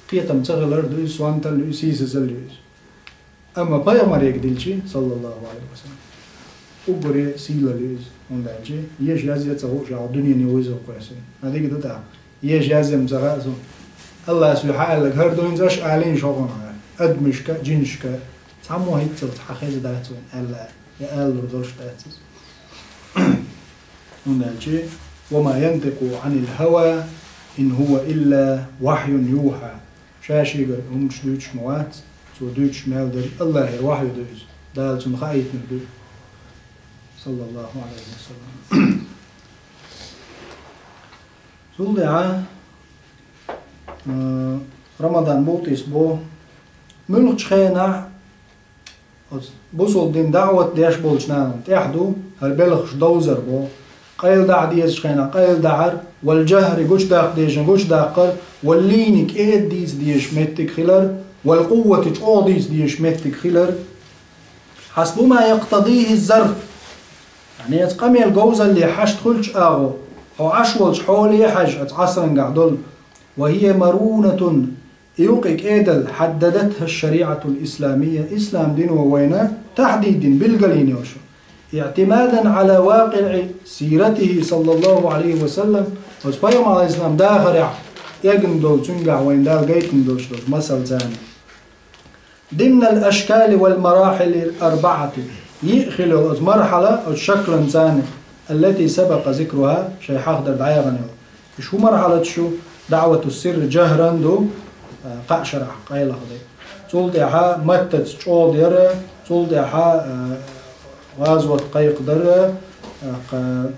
кхетам ца хилар ду иза, сонталла ю иза, сийсазалла ю иза. Амма пайхамарега дилчи, саллаллаху алейхи ва саллям, уггаре сийлалла ю иза, хӀунда аьлча еша язъян а ца хууш, ахь дуьнене вызов кхоьссина. Ма дика ду тӀаккха, еша язъян ца хаьа суна. Аллас вуьйхьа аьлларг хӀара ду хӀинца аша алийна шо гӀо, адамашка а, жинашка а, цхьаммо хӀинццалц хьан хеза дац вайн аьлла, я алалур долуш дац иза. ХӀунда аьлча: «Ва ма янтикъу Ӏанил хӀава, ин хӀува илла вахьюн юхьа». Ша шегара хӀуманаш дуьйцуш ма вац, цо дуьйцуш мел дерг Аллахьера вахьйу ду иза. Дала цунна хаийтинарг ду. Саллаллаху алейхи ва саллям. Цул тӀаьхьа, а, Рамадан Бутис бо, муьлххачу хенахь оцу бусулба дин даӀват деш болчу нахана тӀехь ду хӀара белхаш довзар бо, къайла дахьа дезачу хенахь къайла дахьар, вал жахӀри гучудаккха дезачу гучудаккхар, вал лийни кӀеда дийца дезаш меттиг хилар, вал къуввати чӀогӀа дийца дезаш меттиг хилар. Хьасбу ма якътадийхӀи зарф. Яъни, оцу къамел говзалле хьашт хуьлучу агӀо, хьо Ӏаш волчу хьоле хьаьжжа оцу Ӏасрангахь долу. Ва хӀия марунатун, и юкъа и кӀедал, хьаддадатхӀа шариӀатул исламия, ислам дино вайна тахьдид дина, билгалйина йолуш. ИӀтимадан Ӏала вакъиӀи сиратихӀи, саллаллаху алейхи ва саллям, оцу пайхамар алейхиссалам дахарехь эгна долу, цуьнгахь вайна Дала гайтина долуш долу масал царна. Димнал ашкали вал марахьили арбаӀати. Йиъ хила йолу оцу мархьала, оцу шаклан царна, аллати сабакъа зикруха, шайн хьахдар дӀаяхана йолу. Уьш хӀун мархьалаташ ю? ДаӀвату сирр жахран ду, а, кхаа шарахь къайлаха дерг. Цул тӀаьхьа маттаца чӀогӀа дара, цул тӀаьхьа, а, гӀазот кхайкхадара, а, кха-,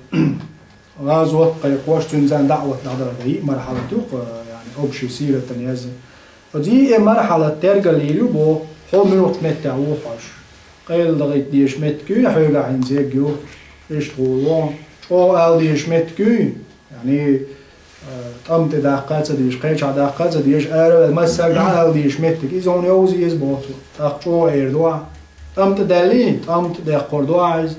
гӀазот кхайкхош, цуьнца даӀват дӀадала йиъ мархьалат ю-кх, яъни, общий сиратан язъян. Оцу йиъе мархьалат тергалйийр ю боху, хьо муьлхха меттехь ву хьожуш. къайладахийта дезаш меттиг ю, хьоьгахь хӀинца ю, иштта гӀоло. ЧӀогӀа ала дезаш меттиг ю, яъни, э, тӀам тӀе даккха а ца дезаш, кхечахьа даккха а ца дезаш, ара а ваьлла, массаьрга дӀаала дезаш меттиг. Иза хьуна йовза еза боху цо. ТӀаккха чӀогӀа эр ду ахь. ТӀам тӀе даьллий, тӀам тӀе деккхар ду ахь иза.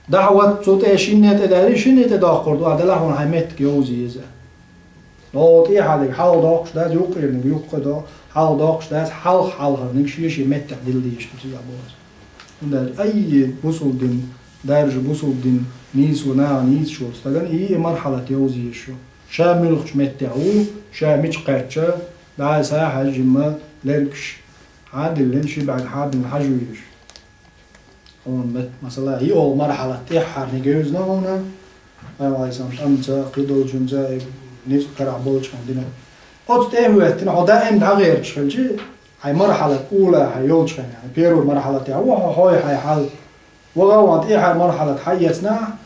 ДаӀват цу тӀе шинне тӀе даьллий, шинне тӀе доккхар ду ахь, делахь хьуна хьайн меттиг йовза еза. НогӀу тӀехьа дерг хьалха доккхуш дац, юккъерниг юккъе до-, хьалха доккхуш дац, хьалха хьалхарниг шен-шен меттехь дилла дезаш ду цигахь боху цо. ХӀунда аьлча айи бусулба дин даржа, бусулба дин нийсо наха нийсаш волу стагана и, и мархьалат йовза еза шу. Ша муьлхачу меттехь ву, ша мича кхаьчча, дӀа а, схьа а хьаьжжина, лергаш хьан а диллина, ши бӀаьрг хьан а биллина хьажа везаш. Хьуна мет-, масала, йоьалгӀа мархьалат тӀехьарниг йовзина хьуна, Пайхамар, алейхиссалам, тӀамца, кхидолчунца, э, ницкъ карахь болчу хенахь дина. Оцу тӀе а хӀоьттина, хьо даим дӀагӀерташ хилча, хьайн мархьалат уллохь хьайн йолчу хенахь, яъни, первый мархьалат яхь ву хьо, хьой хьайн хьал. ВогӀа ван тӀехьа мархьалат хьаэцна,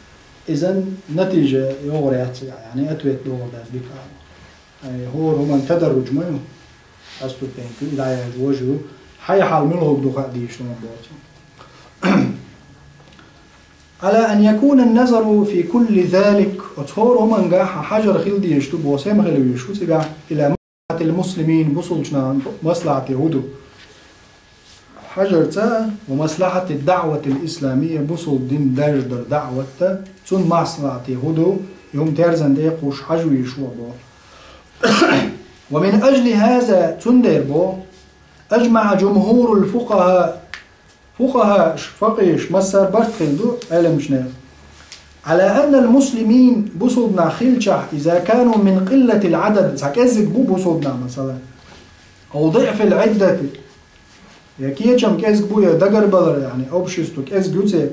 изан натижа йогӀур яц цигахь, яъни, ответ догӀур дац дика. Ай, хӀора хӀуманна тадарруж ма ю, ступенька ю, дӀаяьлла вожа ю, хьайн хьал муьлхарг ду хаа дийш хӀума боцу. على أن يكون النظر في كل ذلك, оцу хӀора хӀуманга хьан хьажар хила дезаш ду боху, сема хила везаш ву цигахь, إلى مصلحة المسلمين, бусулчунан маслахьате хӀу ду. Хьажар ца, ومصلحة الدعوة الإسلامية, бусулба дин даржадар даӀватта, цунна маслахьате хӀу ду, и хӀума терзан тӀе кхуш хьажа везаш ву боху. ومن أجل هذا, цундела боху, أجمع جمهور الفقهاء, фукъахааш, факъихаш, массара барт хилла ду Ӏеламчунел. على أن المسلمين, бусулба нах хилчахь, إذا كانوا من قلة العدد, цхьа кӀезиг бу бусулба нах, масала, أو ضعف العدة, я кечам кӀезиг бу, я дагарбалар, яъни, общество кӀезиг ю церан,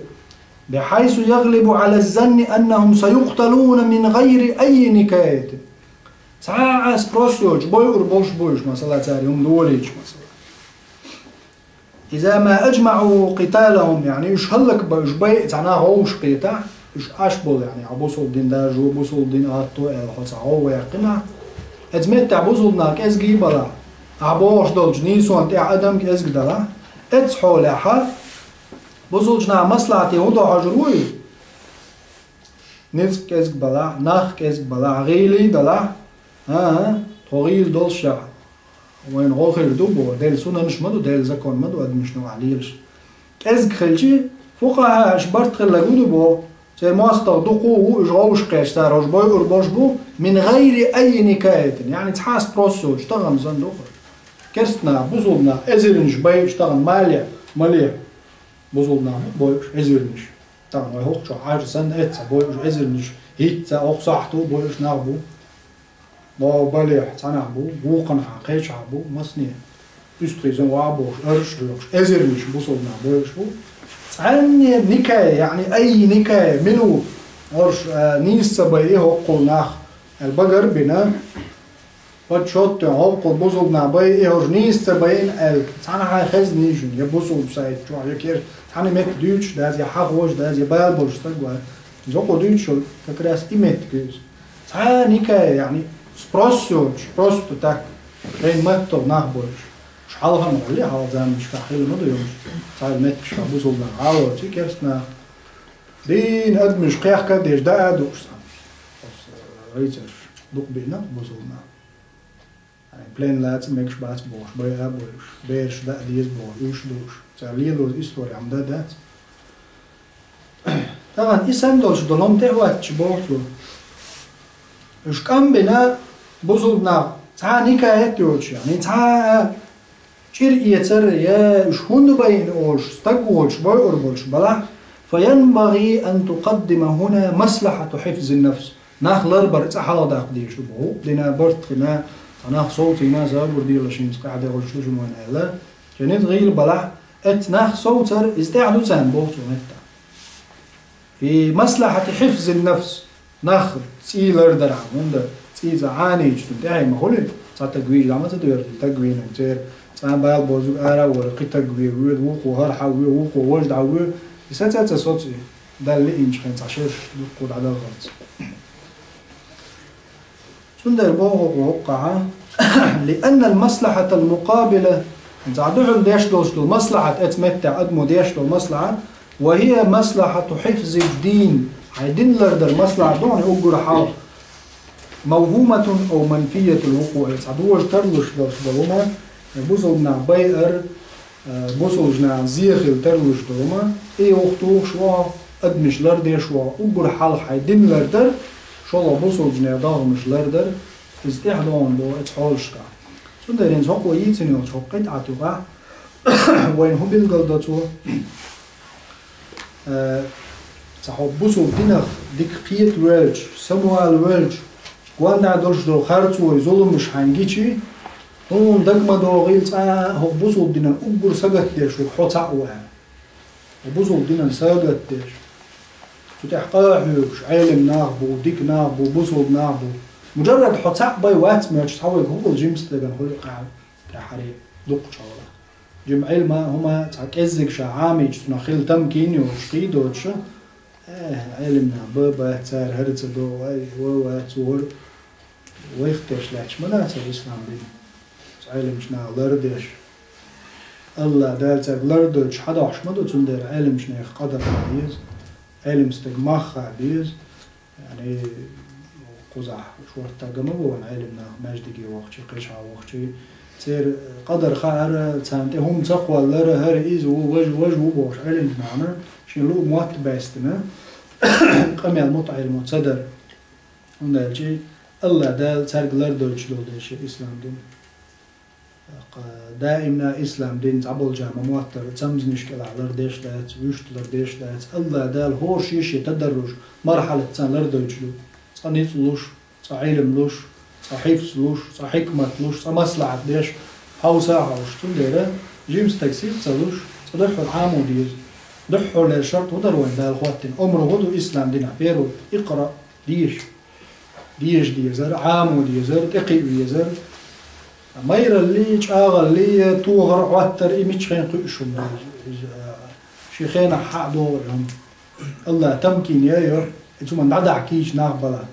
بحيث يغلب على الظن أنهم سيقتلون من غير أي نكاية. Цхьа а спрос йоцуш, бойур болуш бу уьш, масала, цара хӀума долийча, масала. إذا ما أجمعوا قتالهم, яъни, уьш хӀаллакбан, уьш байъа цхьа нах вовшахкхетахь, уьш Ӏаш болу, яъни, хьан бусулба дин даржо, бусулба дин атто аьлла, хьо цхьа гӀовгӀа яьккхинахь, оцу меттехь бусулба нах кӀезгий балахь, ахь бохуш долчу нийсонна тӀехь адам кӀезиг далахь, оцу хьолехь бусулчу наха маслахьате хӀун до хьожур вуй? Ницкъ кӀезиг балахь, нах кӀезиг балахь, гӀийлий далахь, а, а, тхо гӀийла доллушехь, вайна гӀо хир ду боху, Делан сунанаш ма ду, Делан закон ма ду адамашна вахь лелаш. КӀезиг хилча, фукъахааш барт хилларг хӀун ду боху, церан мостагӀа дукха а ву, уьш вовшахкхетча, цара уьш бойур болуш бу, من غير أي نكاية, яъни цхьа а спрос йоцуш, тахана санна ду-кх. Керста нах, бусулба нах, эзарнаш байъуш тахана малехь, малехь, бусулба нах ма бойуш, эзарнаш. Тахана вай хӀокху чохь Ӏаш санна, эцца бойуш эзарнаш, хӀинцца, хӀокху сахьто бойуш нах бу. Бо балехь цхьа нах бу, вукханхьа кхечахьа бу, масане. УьстагӀий сан ваха бохуш, арш а доькъуш, эзарнаш бусулба нах бойуш бу. Цхьанне никая, яъни أي نكاية, мила ву, арш, а, нийса ца байъи хӀокхул нах, аьлла багар а бина, Подсчёт тӀе хӀокхул бусулба нах байъи, хӀорш нийса ца байъина аьлла, цхьанхьа хезна шуна, я бусулба сайта чохь, я кер-, цхьана метта дуьйцуш дац, я хьахош дац, я бала болуш стаг вац. Иза хӀокхо дуьйцуш йолу как раз и меттиг ю иза. Цхьа никая, яъни, спрос йоцуш, просто так, шайн маттах нах бойуш. Уьш хьалха ма хилли, хьалха заманашкахь хилла ма ду йолуш. Цхьа меттигашкахь бусулба нах гӀалоций, керста нах. Дийна адамаш кхехка а деш, даа а дууш цхьана. Оцу рыцарш дукха биъна бусулба нах. Плен лаца мегаш бац бохуш, байа а бойуш, бераш даа деза бохуш, уьш дууш. Цара лелоза истори хьан дан дац. Тахана и санна долуш долу хӀума тӀе а хӀотташ боху цо. Уьш кӀам бина бусулба нах цхьа а никаят йоцуш, яъни цхьа а чӀир эцар я уьш хӀунда байина олуш, стаг воцуш, бойур болуш балахь, فينبغي أن تقدم هنا مصلحة حفظ النفس. Нах ларбар цӀа хьалха даккха дезаш ду боху. Дина барт хина, цхьа нах совцийна, сабур дела шинца къаьхьа дегӀуш ду шуна вайн аьлла. Шен иза гӀийла балахь, эцу нах совцар, иза тӀехь ду царна боху цо метта. في مصلحة حفظ النفس. Нах цӀий лардархьама, хӀунда цӀий цӀа Ӏанийча цунна тӀаьхье ма хуьлий, цхьа таг вийча дӀа ма ца доьрзу, таг вийнарг церан цӀа бала бозуг ара а вара, кхин таг ве, вуьйла вукхо, хӀара хьан вуьйла вукхо, важа дӀа вуьйла, и саца ца соцу и, Далла лиъначу хенахь цхьа шераш дуккха дӀадахалц. Цундела боху хӀокху хӀоккхахьа, لأن المصلحة المقابلة ХӀинца духьал деш долуш долу маслахьат, эцу меттехь адамо деш долу маслахьат, ва хӀия маслахьату хьифзид-дин, хьайн дин лардар маслахьат ду хьуна уггар хьалха. Мавхуматун ау манфиятул вукъуи, цхьа дожа тарлуш долуш долу хӀума, бусулба нах байар, э, бусулба нах зен хила тарлуш долу хӀума, и юха тухуш ву хьо, адамаш лардеш ву хьо, уггар хьалха хьайн дин лардар, шолгӀа бусулба нехан догӀмаш лардар, иза тӀаьхьа догӀун боху эцу хьолашкахь. Цундела хӀинца хӀокхо йийцина йолчу хӀокху къитӀат юкъахь вайна хӀун билгал до цо? Э, цхьа хьо бусулба динах дика кхета воьлча, самавала воьлча, гондӀа долуш долу харцой, зуламаш хьайна гичи, хьуна дага ма догӀийла цкъа а хӀокху бусулба динан уггар сагатдеш верг хьо цхьаъ ву аьлла. Хьо бусулба динан сагатдеш. Цу тӀехь къа а хьоьгуш, Ӏелам нах бу, дика нах бу, бусулба нах бу. Муджаррад хьо цхьаъ бен вац моьттуш, цхьа вайга хӀун болу жимчу стагана хуьлу къаьхьа, тӀаьххьаре, дуккхачу хьолахь. Жима Ӏилма, хӀума цхьа кӀеззиг ша Ӏамийча, цунах хила тамкин йолуш, кхий доцуш, э, Ӏелам нах ба, бац цара хӀара ца до, вай, ва, вац, вара. Вайх теш лаьтташ ма дац хӀара ислам дин. Ӏеламчу наха лардеш. АллахӀ Дала цаьрга лардойтуш хьадохьуш ма ду, цундела Ӏеламчу нехан къадар ха беза, Ӏелам стаг мах ха беза. Яъни, кхузахь шортта ган ма бу вайн Ӏелам нах маьждиге вахчи, кхечахьа вахчи. Церан къадар хаара, царна тӀе хӀума ца кхоллара, хӀара иза ву, важа, важа ву бохуш Ӏеламчу нахана шен луъу мотт баьстина, къамел мутаӀеллимо ца дара. ХӀунда аьлча АллахӀ Дала цаьрга лардойтуш долу дела ислам дин. Даимна ислам дин цхьаболчарна ма моттара, цамзанаш кӀелахь лардеш дац, вуьшта лардеш дац. АллахӀ Дала хӀора шен-шен тадарруж, мархьалат царна лардойтуш ду. Цкъа ницкъ луш, цкъа Ӏилм луш, цкъа хьифз луш, цкъа хьикмат луш, цкъа маслахьат деш, хьовса а хьовш. Цундела жима стаг сиха ца луш, цкъа дуьххьара Ӏамо деза. Дуьххьарлера шарт хӀун дара вайн Дала хӀоттийна? Омра хӀун ду ислам динахь? Первый, икъра, деша. Деша дезар, Ӏамо дезар, тӀекхиа везар. Майраллий, чӀагӀаллий, тохар, Ӏоттар, и миччахьа кхуьуш хӀума ду иза, иза, а, шен хенахь хьа а догӀу и хӀума. АллахӀа тамкин яй йо, и цу хӀуманна дӀадахьа кийча нах бала.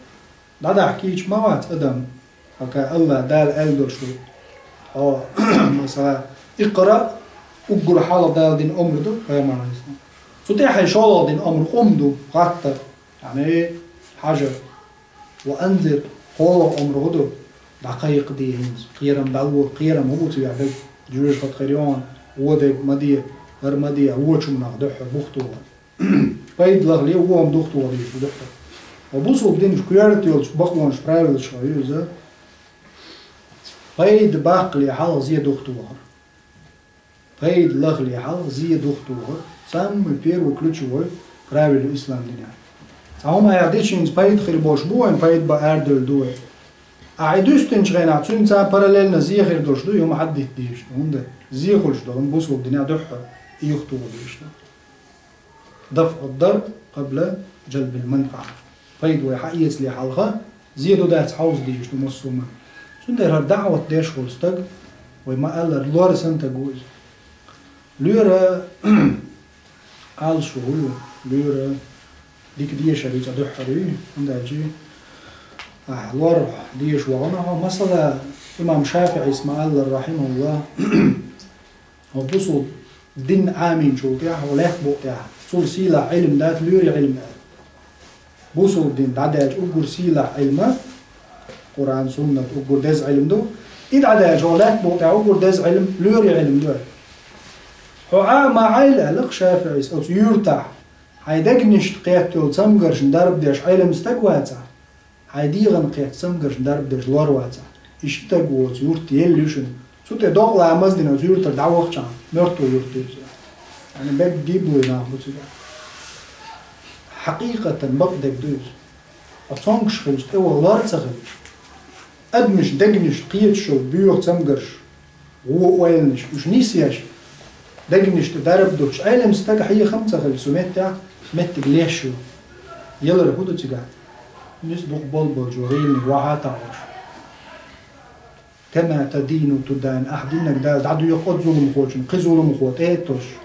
ДӀадахьа кийча ма вац адам, хьалха АллахӀ Дала аьлла долуш ву. Хьо, масала, икъра, уггар хьалха Дала дина омра ду, пайхамар алейхиссалам. Цу тӀехь шолгӀа дина омра къам ду, гӀаттар, яъни хьажар. Ва анзир, кхоалгӀа омра хӀун ду? ДӀакхайкха де хӀинца. Кхерам дӀало, кхерам хӀун бу цигахь дерг? Жоьжахати хир ю хьуна, вон дерг ма де, хӀара ма де, вочу хӀуманах дуьххьара бух тухар. Пайда лахале, вон хӀума дух тухар дийш ду дуьххьара. Ва бусулба динчу коьрта йолчу бакъонаш, правилаш ю иза. Пайда баккхале хьалха зен дух тухар. Пайда лахале хьалха зен дух тухар, самый первый ключевой правило ислам динехь. Цхьа хӀума айхьа дичинца пайда хир болуш бу вайн, пайда бан арадевлла ду вай. Ахьа и дуьстинчу хенахь цуьнца параллельно зен хир долуш ду, и хӀума хьаддитта дезаш ду. ХӀунда зен хуьлуш долу бусулба динехь дуьххьара и юхатухур дезаш ду. ДафӀу дарар къабла джалбил манфаӀа. Пайда вай хьаэцале хьалха, зен ду дац хьовса дезаш ду массо а хӀума. Цундела хӀара даӀват деш волу стаг, вай ма-аллара, лор санна стаг ву иза. Лоьра, алаш ву хӀун ю, лоьра дика дешар ю, цкъа дуьххьара ю, хӀунда аьлча, ахь лор деша вахана хьо. Масала, имам ШафиӀис ма-аллара, рахьимахуллахӀ, хьо бусулба дин Ӏамийначул тӀаьхьа, хьо лаьтта букъа тӀехь, цул сийлахь Ӏилма дац лоьрийн Ӏилма аьлла. Бусулба дин дӀадаьлча уггар сийлахь Ӏилма, Къуръан, Суннат, уггар деза Ӏилма ду. И дӀадаьлча хьо лаьтта букъа тӀехь уггар деза Ӏилма лоьрийн Ӏилма ду. Хьо Ӏама Ӏайла аьлла-кх ШафиӀис оцу юьртахь, хьайн дегнашна кхетта йолу цамгаршна дарба деш Ӏилма стаг вацахь, хьайн дегӀана кхетта цамгаршна дарба деш лор вацахь, и ши стаг воцу юрт елла ю шуна. Цу тӀе докъа ламаз дина оцу юьртара дӀавахчахьана, мертвый юрт ю иза. Яъни бегга гиблой нах бу цигахь. Хьакъикъатан бакъдерг ду иза. Хьо цомгуш хилча, тӀе ваха лор ца хилча, адамаш дегнашна кхеташ йолу боьха цамгарш, вон ойланаш, уьш нисъеш, дегнаш тӀе дарба дуттуш, Ӏелам стаг хьехам ца хилча, цу меттехь меттиг леш ю. Ялар хӀун ду цигахь? Нис дукха болболчо гӀийланиг вахьа а таӀош. Кама тадину тудан, ахь диннарг Дала дӀадоькху оцу зуламхочунна, кхин зуламхо тӀе а тосуш.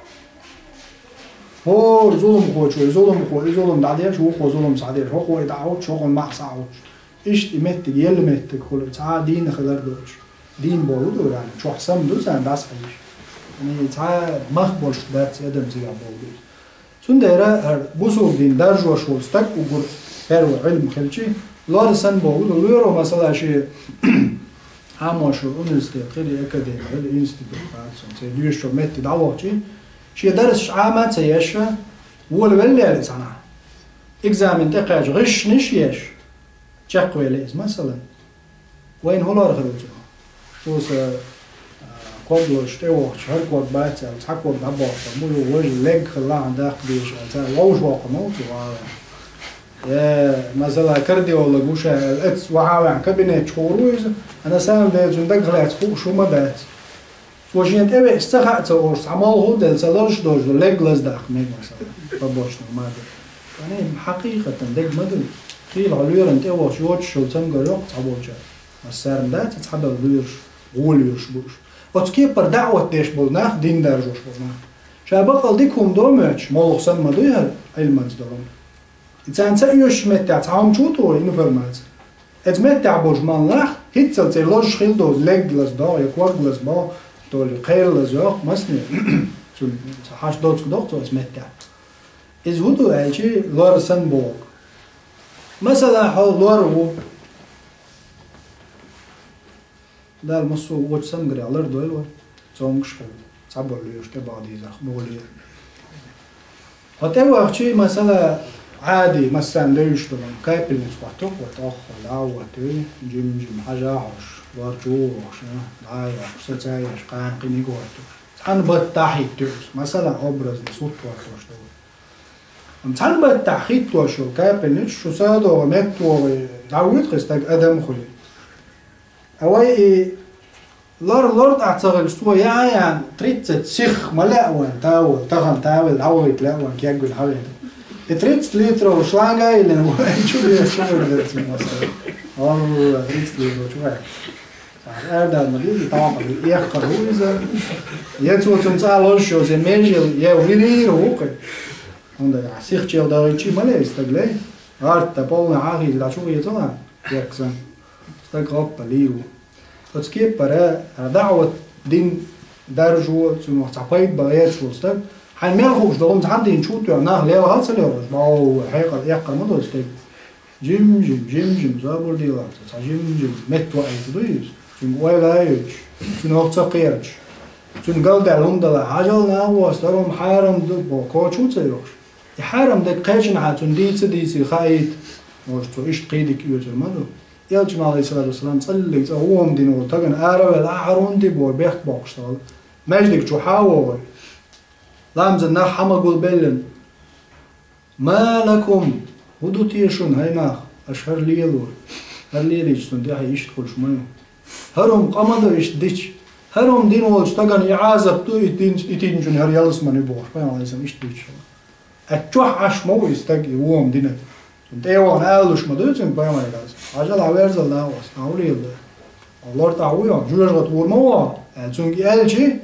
ХӀора зуламхочо и зуламхо, и зулам дӀадеш, вукхо зулам схьадеш, хӀокхо и дӀахьуттуш, хӀокхунна маьӀ схьахьуттуш. Иштта и меттиг елла меттиг хуьлу, цхьа а дийна хилар доцуш. Дийна болу ду, яъни, чохь сам ду царна дӀасахьийша. Цхьа мах болуш дац адам цигахь боху. Цундела хӀара бусулба дин даржош волу стаг уггар первый Ӏилма хилчи, лор санна боху, лоьро, масала, шен Ӏамош университет хили, академи хили, институт хилла, церан доьшучу метте дӀавахчи, шен дарсаш Ӏама а ца еш, волавеллера цхьанахь. Экзамен тӀекхаьчча гӀишлонаш еш, чекхвелла иза, масала. Вайна хӀун лор хир ву цунах? Цо сан, а, ког лозуш тӀевахча, хӀара ког бац аьлла, цхьа ког дӀабоккхур бу, ю, важа легга хилла хьан даккха дезаш аьлла, цара вовшахкхур ма ву цо, валла. Э, масала, кардиолог ву ша аьлла, эцца вахьа а ваьхьна, кабинет чу гӀур ву иза, а на самом деле цуьнан дагах лаьцна хууш хӀума дац. Цо шена тӀевеъча ца хаьа ца олуш, цхьа молла хӀун делла, сан лозуш долчу легга лазадаккха мега, масала, побочный мада. Ткъа хьакъикъатан дерг ма ду. Хийла хьо лоьрана тӀевахча йоцуш йолу цамгар йоккха цхьаболчара. Массарна дац цхьадолу лоьраш, гӀо лоьраш бу уьш. Оцу кепара даӀват деш болу нах, дин даржош болу нах. Ша баккъал дика хӀума до моьттуш, молха санна ма дуй хӀара Ӏилманца долу. И царна ца оьшучу меттехь цхьа хӀума чу а тухур информаци. Эцу меттехь болчу моллах хӀинццалц церан лозуш хилла доцу легга лазадогӀу я ког лазабогӀу, то ли кхел лазайоккху, масане, цуьнан хьашт доцург доккху цо эцу меттехь. Иза хӀун ду аьлчи, лор санна боху. Масала, хьо лор ву. Дала массо а вочу самгарех лардойла вай. Цомгуш хила, цхьаболу лоьраш тӀебахьа дезарх муха лера. Хьо тӀевахчий, масала, Ӏади, массарна девзаш долу капельница хӀотту, вот, охьа, дӀа а хӀоттий, жим-жим хьажа а хьожуш, лор чу а вохуш, а, дӀа а йохуш, саца а еш, кхана кхиниг а хӀоттуш. Цхьана баттахь хӀиттош, масала, образный сурт хӀоттош долу. Амма цхьана баттахь хӀиттош йолу капельница шу садогӀу, меттавогӀу, дӀавуьйту хи стаг адам хуьлий. А вай и лор, лор тӀехь ца хилча, цо яа-яа тридцать сих ма лаьа вайн, тавал, тахана тавал дӀавахийта лаьа вайн, кегвина хьавеана. И тридцать литров шланга а йиллина, вайн чу деш чу хир дара цуьнан, масала. Алла, тридцать литров чу ваьхьа. Цхьа арадаьлла ма дийза, тахана эккхар ву иза. Я цо цунна цӀа лозуш йоцу, я межел, я вирийра ву кхин. ХӀунда аьлча сихчел дахийча ма ле и стаг ле. ГӀарта полна хьахийца дӀа чу хецала, экксан. Стаг гӀоппа лийр ву. Оцу кепара, а, даӀват дин даржо, цунах цхьа пайда бан гӀерташ волу стаг. Хьайн мел хууш долу цхьана дийна чу а тоьхна, нах лелха а ца лелхаш, бау, хьекъал эккхар ма долу стаг. Жим-жим, жим-жим, забур дийла, цхьа жим-жим, меттаваийта ду иза. Цуьнга ойла а йойтуш, цуьнан хӀокху ца кхерчаш. Цуьнан галдаьлла хӀума дала, хьажал нагӀо, старом хьарам ду, бо, кочу а ца йохуш. И хьарам дерг кхечанхьа цунна дийца а дийций хаийта, может, цо иштта кхидиг оьцур ма ду. Элчано, алейхиссалату вассалам, цӀаллиг цӀа гӀома дина волу тагана араваьлла, ахьа хӀунда бо, бехк боккхуш стаг. Маьждиг чу хьа а вогӀий. Ламазан нах хьа ма гулбеллина. «Ма лакум, хӀун ду те шуна, хӀай нах, аша хӀара лелор? ХӀара лелийча цунна тӀаьхье иштта хуьлуш ма ю. ХӀара хӀума къа ма ду иштта дича. ХӀара хӀума дина волчу стагана и Ӏазап ду, и дин-, и динчун хӀара ялсамани бохуш», пайхамар алейхиссалам иштта дуьйцуш хилла. Ткъа чохь Ӏаш ма ву и стаг и вон динарг. Цунна тӀе а вахана алалуш ма дуй цуьнга пайхамар алейхиссалам. Хьажал, хьан верзал нагӀо, ас нагӀо леладо. Лор тӀехь вуй хьо, жоьжахате гӀур ма ву хьо, аьлла, цуьнга и аьлчи,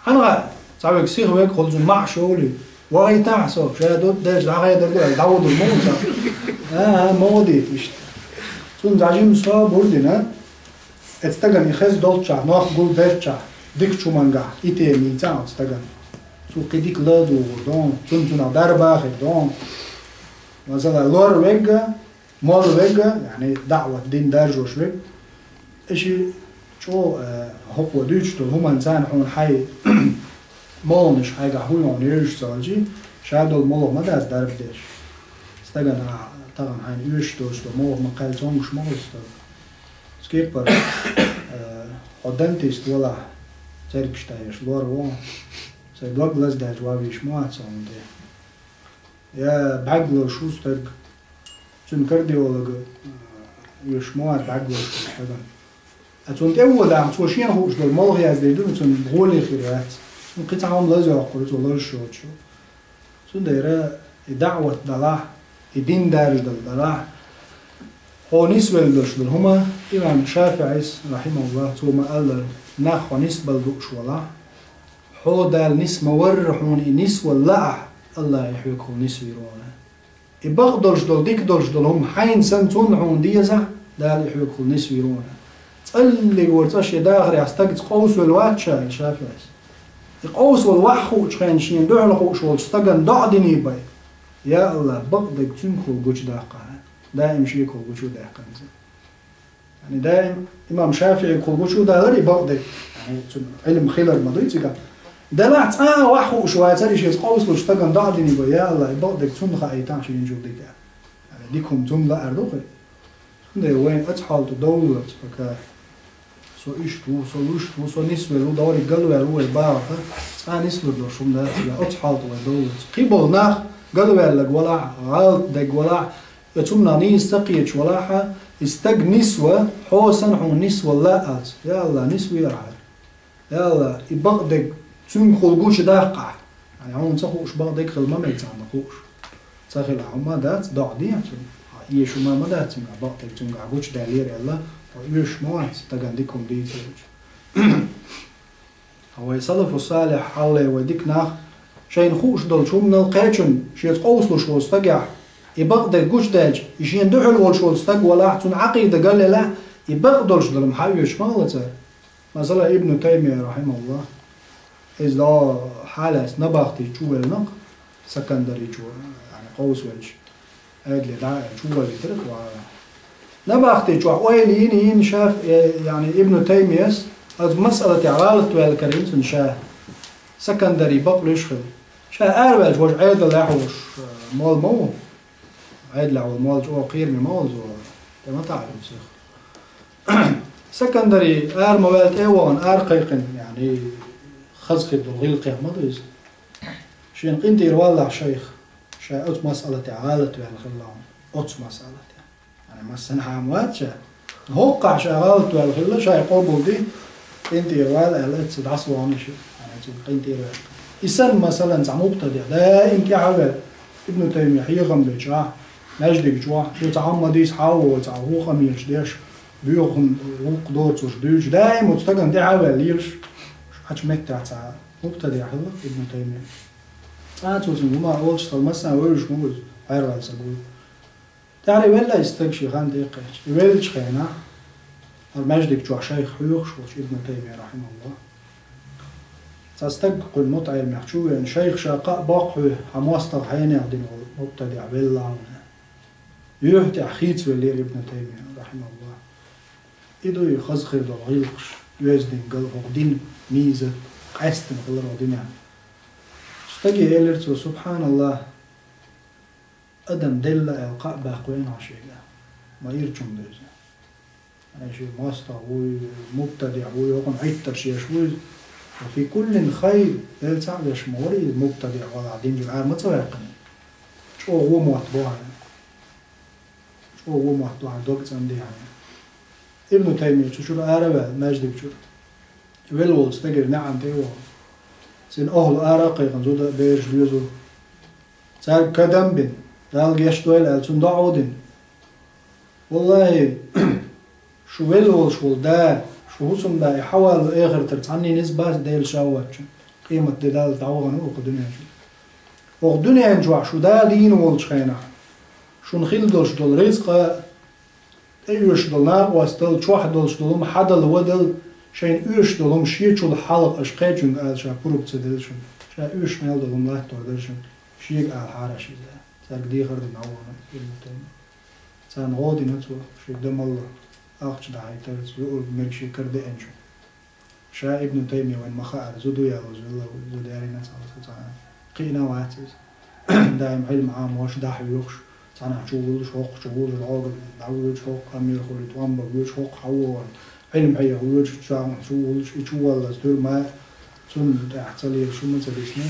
хьан хаьа, цхьа верг сиха верг хуьлу цунна маьӀаш йолий? Вахийтахьа со, ша ду дерш дӀахедар ду аьлла, дӀаводур ма ву цхьа. А, а, ма вадийта иштта. Цунна цхьа жима собар дина, эцу стагана и хеза долччохь, нох гулбелччохь, дикачу хӀумангахь и тема йийцахь оцу стагана. Цо кхин дика ладугӀур ду, цунна цунах дарба а хир ду. Масала, лор верг а, молла верг а, яъни даӀват дин даржош верг, и ши чӀогӀа, э, хӀокхо дуьйцуш долу хӀуманца хьуна хьайн молханаш хьайгахь хӀун йогӀу евзаш ца хилчи, ша долу молха ма дац дарба деш. Стагана ахь тахана хьайна оьшуш долуш долу молха ма кхел цомгуш ма хуьлу стаг. Скиппар, э, хьо дантист валахь, цергаш тайеш лор вон, сайн дог лаздаьлча ван вийш ма вац хьуна тӀе. Я бӀаьглуш ву стаг, цуьнан кардиолога, э, уьш ма вац бӀаьглуш ву стагана. Ткъа цунна тӀе а водахь, цо шена хууш долу молха яздийр ду, цунна гӀоле хир яц. Цунна кхин цхьа хӀума лаза йоккхур, цо лозуш йоцуш. Цундела и даӀват далахь, и дин даржадала далахь, хьо нисвелла долуш долу хӀума, имам ШафиӀис, рахьимахуллахӀ, цо ма-аллара, нах хьо нисбала дууш валахь, хьо Дала нис ма-варра хьуна и нисвала лаахь, АллахӀа и хьоьгахула нисвийр ву хьуна. И бакъ долуш долу, дика долуш долу хӀума хьайна санна цунна хьуна дезахь, Дала и хьоьгахула нисвийр ву хьуна. ЦӀаллиг вара цӀа шен дахарехь стагца къовсавелла вац ша, аьлла ШафиӀис. И къовса волу ваха хуучу хенахь шена дуьхьал хууш волчу стагана доӀа дина бен: «Я АллахӀ, бакъдерг цуьнгахула гучудаккха». Даим шегахула гучудаьккхина иза. Яъни даим имам ШафиӀигахула гучудалар и бакъдерг. Яъни цуьнан Ӏилма хилар ма дуй цигахь. Делахь цкъа а ваха хууш вацара и шеца къовсалучу стагана доӀа дина бен: «Я АллахӀ, и бакъдерг цунна хаийтахьа шена чул дика». Яъни дика хӀума цунна лаар ду-кх. Цундела вайна оцу хьоле тӀе довллалц, пока со иштта ву, со вуьшта ву, со нисвелла ву, дӀориг галваьлла ву вай бахарх, цкъа нислур долуш хӀума дац, я оцу хьоле тӀе вай довллалц. Кхин болу нах галваьлларг валахь, гӀалат дерг валахь, я цунах нийса ца кхеташ валахь, и стаг нисва, хьо санна хьуна нисвала лаьа аьлча: «Я АллахӀ, нисве ахьа». Я АллахӀ, и бакъдерг цуьнгахула гучудаккха ахьа. Яъни хьуна ца хууш бакъдерг хила ма мега царна хууш. Ца хилахь хӀума дац, доӀа де цунна. Хьан эшам ма дац цуьнгахь, бакъдерг цуьнгахь гучудаьллера аьлла, хьо оьшуш ма вац, стагана дика хӀума дийцича. Вай салафу салихь хьалхале вай дика нах шайна хууш долчу хӀуманал кхечунна, шеца къовсалуш волу стагехь, и бакъдерг гучудаьлча, и шена дуьхьал волуш волу стаг валахь, цуьнан Ӏакъида галъелахь, и бакъдолуш долу хӀума хьан оьшуш ма хилла цара. Масала, Ибну Таймия, рахьимахуллахӀ, иза дӀо хьалаьцна набахти чу велларг, Сакандари чу, яъни къовсавелча, Ӏедале дӀа а аьлла, чу валийтира-кх ваха. Набахти чохь ойла йина, йина Шаф-, э, яъни Ибну Таймияс оцу масъалатехь гӀалат ваьлла карийна цунна ша. Сакандари бакълуьйш хилла. Ша араваьлча, важа Ӏедалехь волуш, э, молла ма ву. Ӏедалехь волу молла чӀогӀа кхераме ма волу цо, тӀе ма таӀийна цуьнах. Сакандари ара ма ваьлла тӀе а вахана, ара кхайкхина, яъни хаза хир долу гӀиллакхех ма ду иза. Шена къинтӀера валлахь шайх, ша оцу масъалатехь гӀалат ваьлла хилла хьуна, оцу масъалатехь. Яъни массанхьа ма вац ша. ХӀокхахь ша гӀалат ваьлла хилла, шайх къобалде, къинтӀера вала аьлла, эцца дӀасавахана ша, яъни цунна къинтӀера ваьлла. И санна, масалан, цхьа мубтадиӀ даим тӀаьхьаваьлла, Ибну Таймия хьехам бечохь, маьждиг чохь, цо цхьа хӀума дийца хьавоьду, цхьа вукху къамелаш деш, боьха хӀума вукху доцурш дуьйцуш, даим оцу стагана тӀаьхьаваьлла лелаш, Ӏачу меттехь цхьа мубтадиӀ хилла Ибну Таймия. Цкъа а цо цуьнга хӀума олуш стал, массарна вевзаш ма ву иза, хьерваьлла стаг ву. ТӀаьхьара велла и стаг шен хан тӀе а кхаьчча. И веллачу хенахь, хӀара маьждиг чохь шайх хьоьхуш волчу Ибну Таймия, рахьимахуллахӀ, цхьа стаг кхуьнан мутаӀеламех чу а веана, шайх, ша кхаъ боккху хьуна, хьан мостагӀа хьенех дина волу мубтадиӀ велла хьуна. Юьхь тӀехь хийцавеллера Ибну Таймия, рахьимахуллахӀ. И ду и хаза хир долу гӀиллакхаш, оьздангалла, хӀокху динан мизат, къаьсттина хилар хӀокху динехь. Стаге элира цо: «СубхьаналлахӀ, адам делла аьлла кхаъ баккха веана хьо шега». Ма ирча хӀума ду иза. Ай, шен мостагӀа вуй, мубтадиӀ вуй, хӀокхунна Ӏиттарш еш вуй иза. «Ва фи куллин хайр», Делан цхьаъ веш ма вара иза мубтадиӀ валахь, динчуьра ара ма ца ваьккхина. ЧӀогӀа вон мотт бу хьуна. ЧӀогӀа вон мотт ду хьуна, дог цӀандехьа. Ибну Таймия цу чуьра ара а ваьлла, маьждиг чуьра, велла волчу стагера неӀанта тӀе а вахана, цуьнан охьла ара а кхайкхина, зуда а, бераш а доьзна. Цаьрга кадам а бина, Дала гечдойла аьлла, цунна доӀа а дина. ВаллахӀи, шу велла волуш волу да, шу хӀусамда и хьавалло эхартара цхьанне низ бац Делан шафаӀатчун, къематде Далла дӀавахана ву хӀокху дуьнен чу. ХӀокху дуьнен чохь шу да дийна волчу хенахь, шуна хилла долуш долу рицкъа, тӀеоьшуш долу накъосталла, чохь долуш долу хӀума хьадала, вадала, шайна оьшуш долу хӀума шечул хьалха аша кхечуьнга ала ша пурба ца делла шуна. Ша оьшуш мел долу хӀума латтор дара шуна, шега алахьара аша иза. Цаьрга дехар а дина хьавахана Ибну Таймия. Царна гӀо а дина цо, шега дан малла, ахча дӀахьийтарца, юург, мерг шен кара деанчу. Ша Ибну Таймия вайна ма хаара, зуда ву ялоза велла ву, зуда ярина цхьа, цхьа, цхьа кхиъна а вац иза. Даим Ӏилма Ӏамош, дӀахьоьхуш, цхьанхьа чу вуллуш, хӀокху чу вуллуш, гӀогал дӀавоьдуш, хӀокху амир хуьлуьйту, тӀом бан воьдуш, хӀокху хьавогӀуш, Ӏилма хьеха воьдуш, чохь чу вуллуш, и чу валлалц туьрма, цунна тӀехь ца лелаш хӀума ца дисна.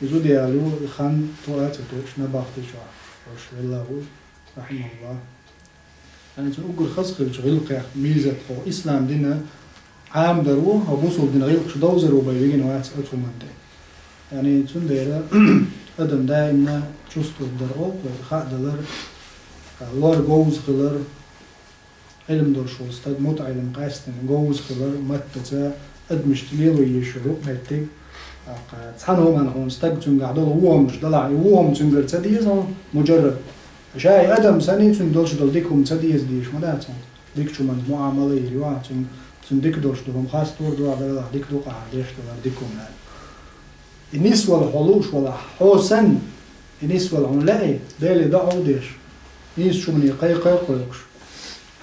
И зуда яла ю, и хан тоьа а ца тоьаш, набахти чохь хьоьхуш велла ву, рахьимахуллахӀ. Яъни цуьнан уггар хаза хиллачу гӀиллакхех мизат хӀокху ислам дина Ӏамадар ву, хӀокху бусулба дина гӀиллакхаш довзар ву бен вигина вац оцу хӀуманна тӀе. Яъни цундела адам даимна чувствовать дар олу, хаадалар, лор говза хилар, Ӏилма долуш волу стаг, мутаӀелим, къаьсттина говза хилар, маттаца адамашца лело езаш йолу юкъаметтиг. ТӀаккха цхьана хӀуманна хьуна стаг цуьнгахь долу вон хӀуманаш далахь, и вон хӀума цуьнгара ца деза хьуна, муджаррад. Ша и адам санна, цуьнга долуш долу дика хӀума ца деза дезаш ма дац хьуна. Дикачу хӀуманца муӀамала йийр ю ахьа цуьнга, цуьнан дика долуш долу хӀума хастор ду ахьа, Далла дика ду-кх ахьа деш далар дика хӀума аьлла. И нисвала хьо лууш валахь, хьо санна, и нисвала хьуна лаьий, Деле доӀа деш, нийсачу хӀумане кхайкхар а кхойкхуш.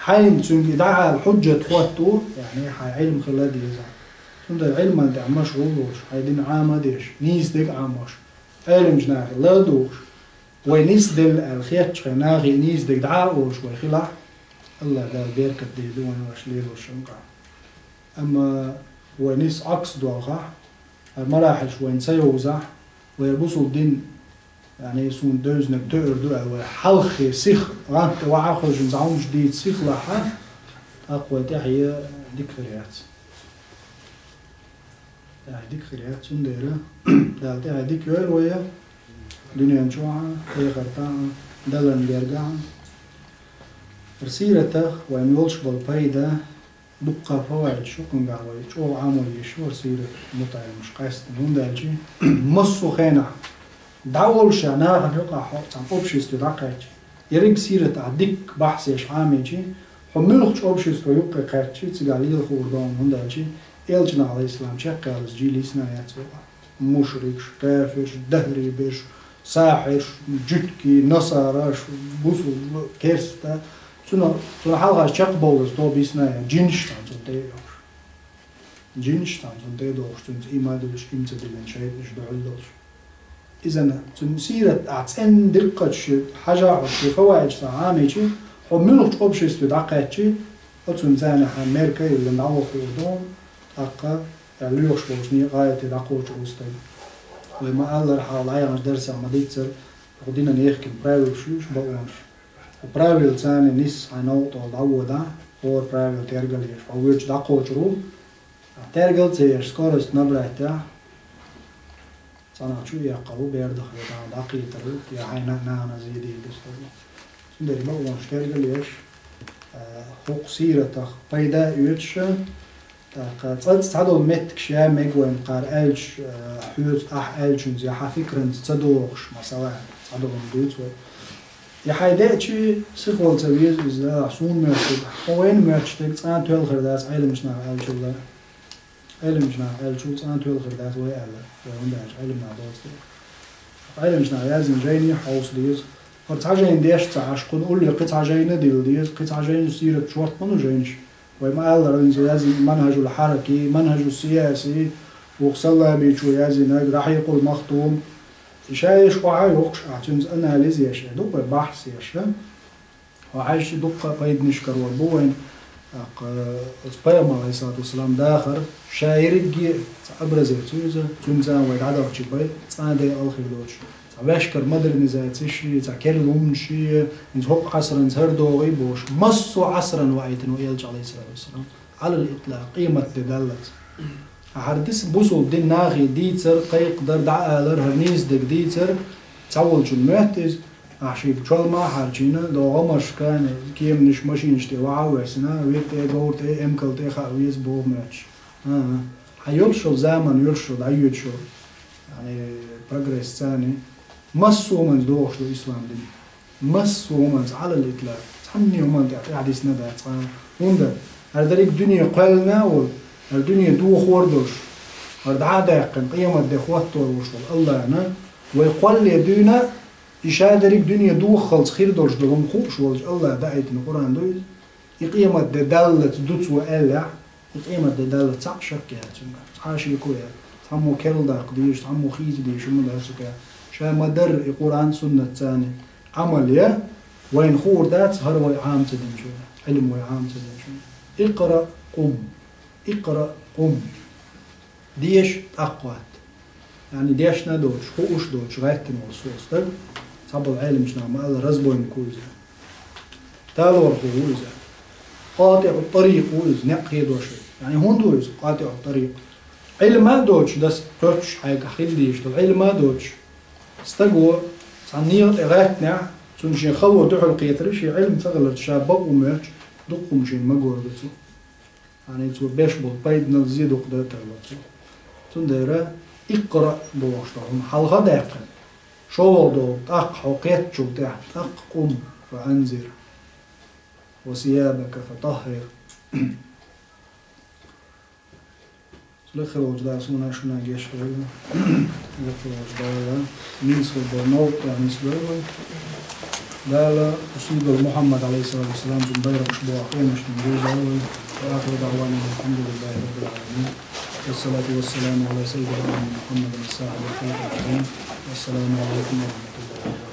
Хьайна цуьнга и дӀаала хьуджат хӀотто, яъни хьайн Ӏилма хила деза. Цундела Ӏилман тӀехь машгӀул а волуш, хьайн дин Ӏама а деш, нийса дерг а Ӏамош, Ӏеламчу нахе ладугӀуш, вай нисделла аьлла хетачу хенахь нахе нийса дерг дӀа а олуш вай хилахь, АллахӀ Дала беркат дийр ду вайна вайша лелочун къа. Амма вай нисса Ӏакс доьлхахь, хӀара марахьилаш вайна ца йовзахь, вай бусулба дин, яъни суна девзинарг тоьар ду аьлла, вай хьалххе сиха гӀант тӀе вахьа а хевшина, зӀамаш дийца сиха лахь, тӀаккха вай тӀаьхье дика хир яц. ТӀаьхье дика хир яц, цундела Дала тӀаьхье дика йойла вай, дуьнен чохь а, эхартахь а, далан гергахь а. ХӀара сиратах вайна йолуш болу пайда, дуккха фаваид шу кхуьнгахь вай чӀогӀа Ӏамо йиш ю хӀара сират мутаӀаллимаш къаьсттина, хӀунда аьлча массо а хенахь дӀаволуш нахана юкъахь хьо цхьана обществе дӀакхаьчча, ерриг сират ахь дикка бахьсеш Ӏамийчи, хьо муьлххачу общество юккъе кхаьччи, цигахь лела хуур ду хьуна, хӀунда аьлча элчанах, Ӏалайхиссалам, чекхъялаза жил йисна яц вукъа. Мушрикаш, кафирш, дагӀри берш, сахьирш, жуьгтий, насараш, бусулба, керста. Цунах, цунах хьалха чекхбовлаза тоба йисна яц, жинаш цхьаьна цунна тӀе а йохуш. Жинаш цхьаьна цунна тӀе а дохуш, цуьнца ийман а дуьллуш, ийман ца диллина шайтӀанаш дуьхьал долуш. Иза цуьнан сират ахь цӀена диккхачу шен хьажа хьо шен фаваидаш цхьа Ӏамийчи, хьо муьлххачу обществе дӀакхаьччи, оцунна царна хьан мерка а йиллина дӀаваха хуур ду, тӀаккха аьлла лоьхуш болчу некъа гӀайте дӀакхочур ву стаг. Вай ма-аллара, хьалха дӀаяханчу дарсехь ма-дийццара, хӀокху динан ехкина правилаш ю уьш, бакъонаш. Хьо правила царна нисса хьайн новкъа тӀехула дӀаводахь, хӀора правила тергал еш, хьо воьдуш дӀакхочур ву, тергал а ца еш, скорость набрать яхь, цхьанхьа чу а эккхар ву, бер даха ву, дӀакхетар ву, я хьайна а нахана а зе дийр ду стаг. Цундела бакъонаш тергал еш, а, хӀокху сиратах пайда а оьцуш, тӀаккха цкъа цхьадолу меттигаш ян мега вайна кхара аьлча, а, хьоьца ахь аьллачуьнца я хьан фикранца ца догӀуш, масала, цхьадолу дуьйцу вай. И хьайн деачи, сихвала ца веза иза, суна моьттург, хьо вайна моьттуш дерг цкъа а тоьлла хир дац Ӏеламчу наха аьллачул а. Ӏеламчу наха аьллачул цкъа а тоьлла хир дац вай аьлла, вай хӀунда аьлча Ӏилма нах доцу дела. Ӏеламчу наха яздина жайне хьовса деза. ХӀара цхьа жайна деш ца Ӏаш, кхунна улле кхин цхьа жайна а дилла деза, кхин цхьа жайна сират чорт ма ду жайнаш. Вай ма-аллара, хӀинца яздина Манхьажул Хьараки, Манхьажу Сияси, вукху Саллабичо яздинарг, Рахьикъул Махтум. И ша еш охьа а йохуш, ахь цуьнца анализ еш, э, ду вай бахьс еш, а? Хьо хьаьжча дуккха а пайданаш карор бу вайна. ТӀаккха оцу пайхамар, Ӏалайхиссалату вассалам, дахар ша ерриге а цхьа образец ю иза, цуьнца вай дӀадахчи бай, цкъа а декъал хир доцуш. Цхьа ваьшкара модернизаци ши, цхьа керла хӀуманаш ши, хӀинца хӀокху Ӏасранца хӀара догӀий бохуш, массо а Ӏасран ваийтина ву элча, Ӏалайхиссалату вассалам, Ӏалал итлакъ, къемат де даллалц. Ахьа хӀара диса бусулба дин нахе дийцар, кхайкхадар, дӀаалар, хӀара нийса дерг дийцар, цхьаволчун моьтту иза, ахьа шига чол ма а хьарчийна, догӀа машкана, кеманаш, машинаш тӀе вахьа а воьссина, вет тӀе, говр тӀе, эмкал тӀе хаа веза боху моьттуш. ХӀан-хӀа. Хьан йолуш йолу заман, йолуш йолу, дӀайоьдуш йолу, яъни, прогресс царна. Массо а хӀуманца догӀуш ду ислам дин. Массо а хӀуманца, Ӏалал итлакъ, цхьанне а хӀуманна тӀехь тӀаьхьадисна дац цкъа а. ХӀунда? ХӀара дерриг дуьне кхоьллина а волу, хӀара дуьне дохор а долуш, хӀара дӀа а даьккхина, къемат де хӀоттор волуш волу АллахӀна, вай кхоллале дуьйна а, и ша дерриг дуьне дохаллалц хир долуш долу хӀума хууш волчу АллахӀа даийтина Къуръан ду иза. И къемат де даллалц ду цо аьллехь, и къемат де даллалц цхьа а шек яц цуьнгахь, цхьа а шеко яц. Цхьаммо керла даккха дезаш, цхьаммо хийца дезаш хӀума дац цуьнгахь. Ша ма-дарра и Къуръан, суннат царна Ӏамал ян, вайна хуур дац хӀара вай Ӏама ца динчунна, Ӏилма вай Ӏама ца динчунна. Икъраъ къум. Икъраъ къум. Деша, тӀаккха хӀотта. Яъни дешна а доцуш, хууш а доцуш гӀаьттина волу со стаг, цхьаболу Ӏеламчу наха ма-аллара, разбойник ву иза. Талорхо ву иза. КъатӀиӀу тӀарикъ ву иза, некъ хедош ву. Яъни хӀунда ву иза къатӀиӀу тӀарикъ? Ӏилма а доцуш, дас кхоьттуш хьайга хила дезаш долу Ӏилма а доцуш, стаг ву цхьана некъа тӀе гӀаьттинехь, цунна шен хало дуьхьал кхетар, шен Ӏилма ца хиларца ша бакъо моьттуш, дукха хӀума шена магор ду цо. Яъни цо беш болу пайданал зе дукха дан а тарло цо. Цундела икъраъ бохуш долу хӀума хьалха а даьккхина, шолгӀа долу тӀаккха хьо кхеттачул тӀаьхьа, тӀаккха къум, фаанзир, ва сиябака фатаххир. Лакхе волча Дала суна шуна гешт дойла. Лакхе волча Дала нийсхо бо новкъа нийсдойла. Дала Расулан Мухьаммад, алейхиссалату вассалам, цун байракхаш бола къематдийнахьа дийзадойла. وآخر دعوانا أن الحمد لله رب العالمين. والصلاة والسلام على سيد الأنام محمد صاحب الخلق العظيم. والسلام عليكم ورحمة الله وبركاته.